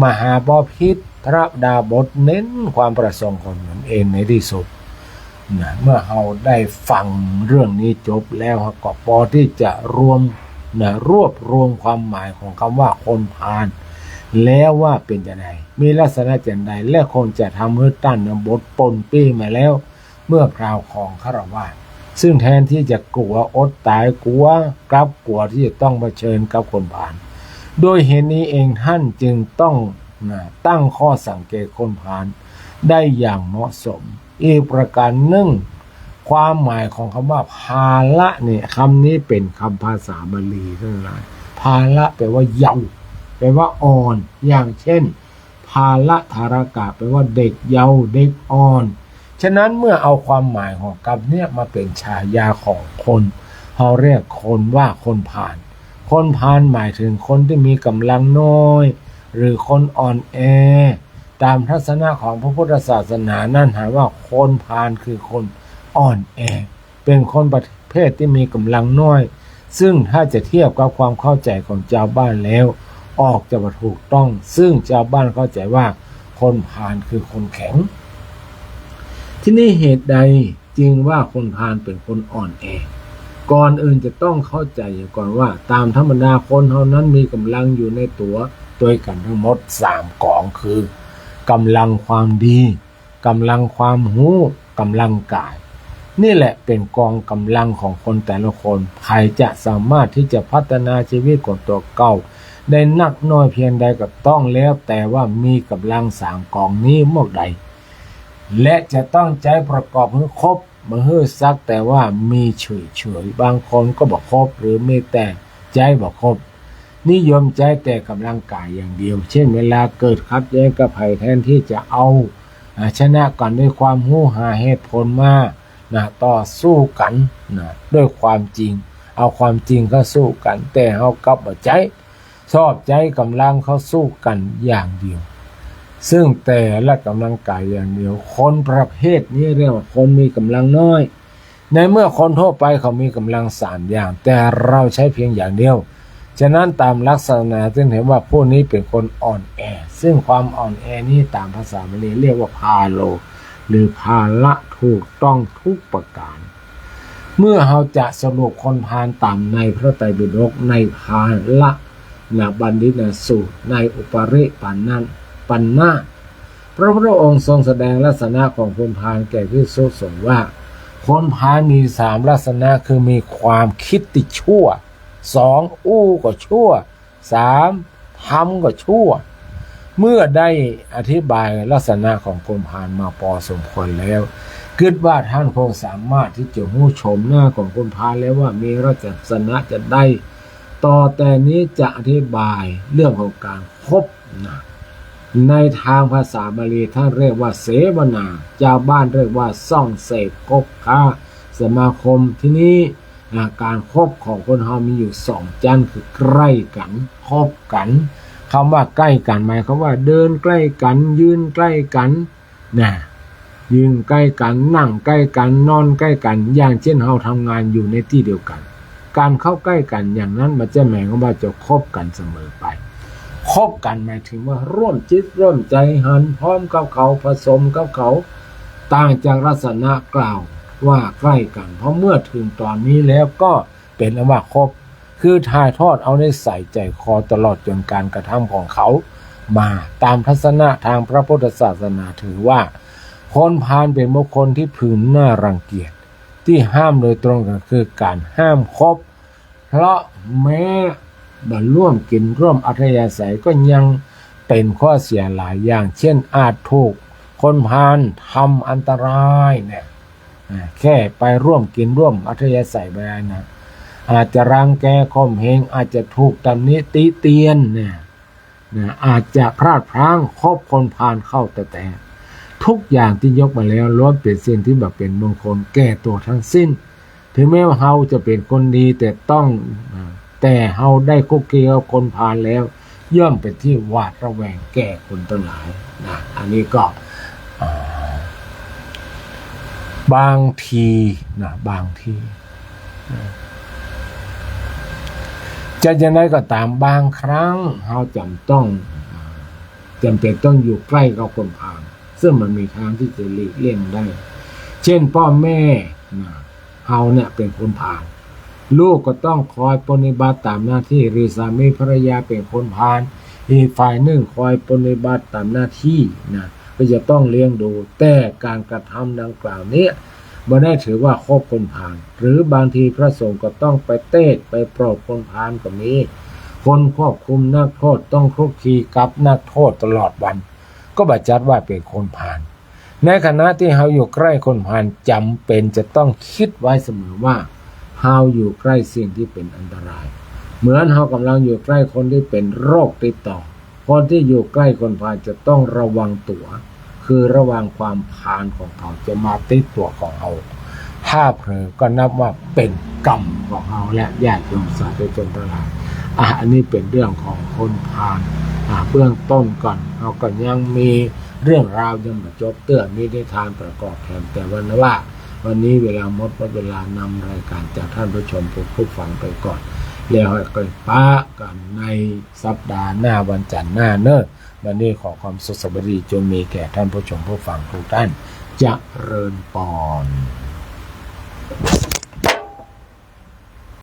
มหาบพิตร พระดาบสเน้นความประสงค์ของตนเองในที่สุด นะ เมื่อเฮาได้ฟังเรื่องนี้จบแล้ว เฮาก็ปอตี้จะรวม นะ รวบรวมความหมายของกำว่าคนพาล แล้วว่าเป๋นจะใด มีลักษณะจะใด และคงจะทำหื้อต้านดาบสปนเป๊มาแล้ว เมื่อคราวของฆราวาส ซึ่งแทนตี้จะกั๋วอดต๋าย กั๋ว กลับกั๋วตี้จะต้องเผชิญกับคนพาล โดยเหตุนี้เองต้านจึงต้อง นะ ตั้งข้อสังเกตคนพาลได้อย่างเหมาะสม อีกประการนึ่ง ความหมายของกำว่าภาละนี่ กำนี้เป๋นกำภาษาบาลีเต้านั้น ภาละแป๋ว่าเยาว์ แป๋ว่าอ่อน อย่างเช่น ภาละทารกะ แป๋ว่าเด็กเยาว์ เด็กอ่อน ฉะนั้นเมื่อเอาความหมายของกำเนี้ยมาเป๋นฉายาของคน เฮาเรียกคนว่าคนพาล คนพาลหมายเถิงคนตี้มีก๋ำลังน้อย หรือคนอ่อนแอ ต๋ามทัศนะของพระพุทธศาสนานั้น หาว่าคนพาลคือคนอ่อนแอ เป๋นคนประเภทตี้มีก๋ำลังน้อย ซึ่งถ้าจะเทียบกับความเข้าใจ๋ของจาวบ้านแล้ว ออกจะบ่ถูกต้อง ซึ่งจาวบ้านเข้าใจ๋ว่าคนพาลคือคนแข็ง ทีนี้เหตุใดจึงว่าคนพาลเป๋นคนอ่อนแอ ก่อนอื่นจะต้องเข้าใจ๋ก่อนว่า ต๋ามธรรมดาคนเฮานั้นมีก๋ำลังอยู่ในตั๋วตวยกั๋นตึงหมดสามก๋อง คือ ก๋ำลังความดี ก๋ำลังความฮู้ ก๋ำลังก๋าย นี่แหละเป๋นกองก๋ำลังของคนแต่ละคน ใผจะสามารถตี้จะพัฒนาจีวิตของตั๋วเก่าได้นักน้อยเพียงใดก็ต้องแล้วแต่ว่ามีก๋ำลังสามก๋องนี้เมื่อใด และจะต้องใจ๊ประกอบหื้อครบ บ่หื้อสักแต่ว่ามีเฉยๆ บางคนก็บ่ครบ หรือมีแต่ใจ๊บ่ครบ นิยมใจ๊แต่ก๋ำลังก๋ายอย่างเดียว เช่น เวลาเกิดขัดแย้งกับใผ แทนตี้จะเอา อ่า ชนะกั๋นด้วยความฮู้ หาเหตุผลมา นะ ต่อสู้กั๋น นะ ด้วยความจริง เอาความจริงเข้าสู้กั๋น แต่เฮากลับบ่ใจ๊ ชอบใจ๊ก๋ำลังเข้าสู้กั๋นอย่างเดียว ซึ่งแต่ละก๋ำลังก๋ายอย่างเดียว คนประเภทนี้เรียกว่าคนมีก๋ำลังน้อย ในเมื่อคนทั่วไปเขามีก๋ำลังสามอย่าง แต่เฮาใจ๊เพียงอย่างเดียว ฉะนั้นต๋ามหลักศาสนาจึงเห็นว่าผู้นี้เป๋นคนอ่อนแอ ซึ่งความอ่อนแอนี้ต๋ามภาษาบาลีเรียกว่าพาโล หรือพาละถูกต้องทุกประก๋าน เมื่อเฮาจะสรุปคนพาลต๋ามในพระไตรปิฎก ในพาละ นะ บัณฑิตสูตร ในอุปริปันนะ ปันนะ พระพุทธองค์ทรงแสดงลักษณะของคนพาลแก่ภิกษุสงฆ์ว่า คนพาลมีสามลักษณะ คือมีความคิดตี้ชั่ว สอง อู้ก็ชั่ว สาม ทำก็ชั่ว เมื่อได้อธิบายลักษณะของคนพาลมาปอสมควรแล้ว กึ๊ดว่าต้านคงสามารถตี้จะฮู้โฉมหน้าของคนพาลแล้วว่ามีลักษณะจะใด ต่อแต่นี้จะอธิบายเรื่องของก๋านคบนะ ในตางภาษาบาลีต้านเรียกว่าเสวนา จาวบ้านเรียกว่าส่องเสพคบค้าสมาคม ทีนี้ อ่า ก๋านคบของคนเฮามีอยู่สองจั้น คือใก้กั๋น คบกั๋น กำว่าใก้กั๋นหมายความว่าเดินใก้กั๋น ยืนใก้กั๋น นะ ยืนใก้กั๋น นั่งใก้กั๋น นอนใก้กั๋น อย่างเจ้นเฮาทำงานอยู่ในตี้เดียวกั๋น ก๋านเข้าใก้กั๋นอย่างนั้นบ่ใจ้หมายความว่าจะคบกั๋นเสมอไป คบกั๋นหมายถึงว่าร่วมจิตร่วมใจ๋ หันพร้อมกับเขา ผสมกับเขา ต่างจากลักษณะกล่าวว่าใก้กั๋น เพราะเมื่อเถิงต๋อนนี้แล้วก็ เป๋นอันว่าคบ คือถ่ายทอดเอานิสัยใจ๋คอตลอดจ๋นก๋านกระทำของเขามา ต๋ามทัศนะตางพระพุทธศาสนาถือว่า คนพาลเป๋นบุคคลตี้พึงน่ารังเกียจ ตี้ห้ามโดยตรงก็คือก๋านห้ามคบ เพราะแม้บ่ร่วมกิ๋นร่วมอัธยาศัยก็ยังเป๋นข้อเสียหลายอย่าง เช่น อาจถูกคนพาลทำอันตรายเนี่ย อ่า แค่ไปร่วมกิ๋นร่วมอัธยาศัยไปนะ อาจจะรังแกข่มเหง อาจจะถูกตำหนิติเตียนเนี่ย นะ อาจจะพลาดพลั้งคบคนพาลเข้าแต๊ๆ ทุกอย่างตี้ยกมาแล้วล้วนเป๋นสิ่งตี้บ่เป๋นมงคลแก่ตั๋วทั้งสิ้น ถึงแม้ว่าเฮาจะเป๋นคนดี แต่ต้อง อ่า แต่เฮาได้คลุกคลีกับคนพาลแล้ว ย่อมเป๋นตี้หวาดระแวงแก่คนตังหลายนะ อันนี้ก็ อ่า บางทีนะ บางทีนะ จะอย่างไรก็ต๋าม บางครั้งเฮาจ๋ำต้อง อ่า จ๋ำเป๋นต้องอยู่ใก้กับคนพาล ซึ่งมันมีตางตี้จะหลีกเลี่ยงได้ เช่น ป้อแม่นะ เฮาเนี่ยเป๋นคนพาล ลูกก็ต้องคอยปรนนิบัติต๋ามหน้าตี้ หรือสามีภรรยาเป๋นคนพาล อีกฝ่ายนึ่งคอยปรนนิบัติต๋ามหน้าตี้นะ ก็จะต้องเลี้ยงดู แต่ก๋านกระทำดังกล่าวเนี้ย บ่ได้ถือว่าคบคนพาล หรือบางทีพระสงฆ์ก็ต้องไปเตศน์ไปโปรดคนพาลก็มี คนควบคุมนักโทษต้องคลุกคลีกับนักโทษตลอดวัน ก็บ่จัดว่าเป๋นคนพาล ในขณะตี้เฮาอยู่ใก้คนพาล จ๋ำเป๋นจะต้องกึ๊ดไว้เสมอว่า เฮาอยู่ใก้สิ่งตี้เป๋นอันตราย เหมือนเฮากำลังอยู่ใก้คนตี้เป๋นโรคติดต่อ คนตี้อยู่ใก้คนพาลจะต้องระวังตั๋ว คือระวังความพาลของเขาจะมาติดตั๋วของเฮา ถ้าเผลอก็นับว่าเป๋นกรรมของเฮาและญาติโยมสาธุชนตังหลาย อ่ะ อันนี้เป๋นเรื่องของคนพาล อ่ะ เบื้องต้นก่อน เฮาก็ยังมีเรื่องราวยังบ่จบเตื้อ มีนิทานประกอบแถม แต่ว่านะว่า วันนี้เวลาหมด หมดเวลานำรายการจากท่านผู้ชมผู้ฟังไปก่อน แล้วก็ปะกั๋นในสัปดาห์หน้าวันจันทร์หน้าเนาะ วันนี้ขอความสุขสวัสดีจงมีแก่ท่านผู้ชมผู้ฟังทุกท่าน เจริญปอน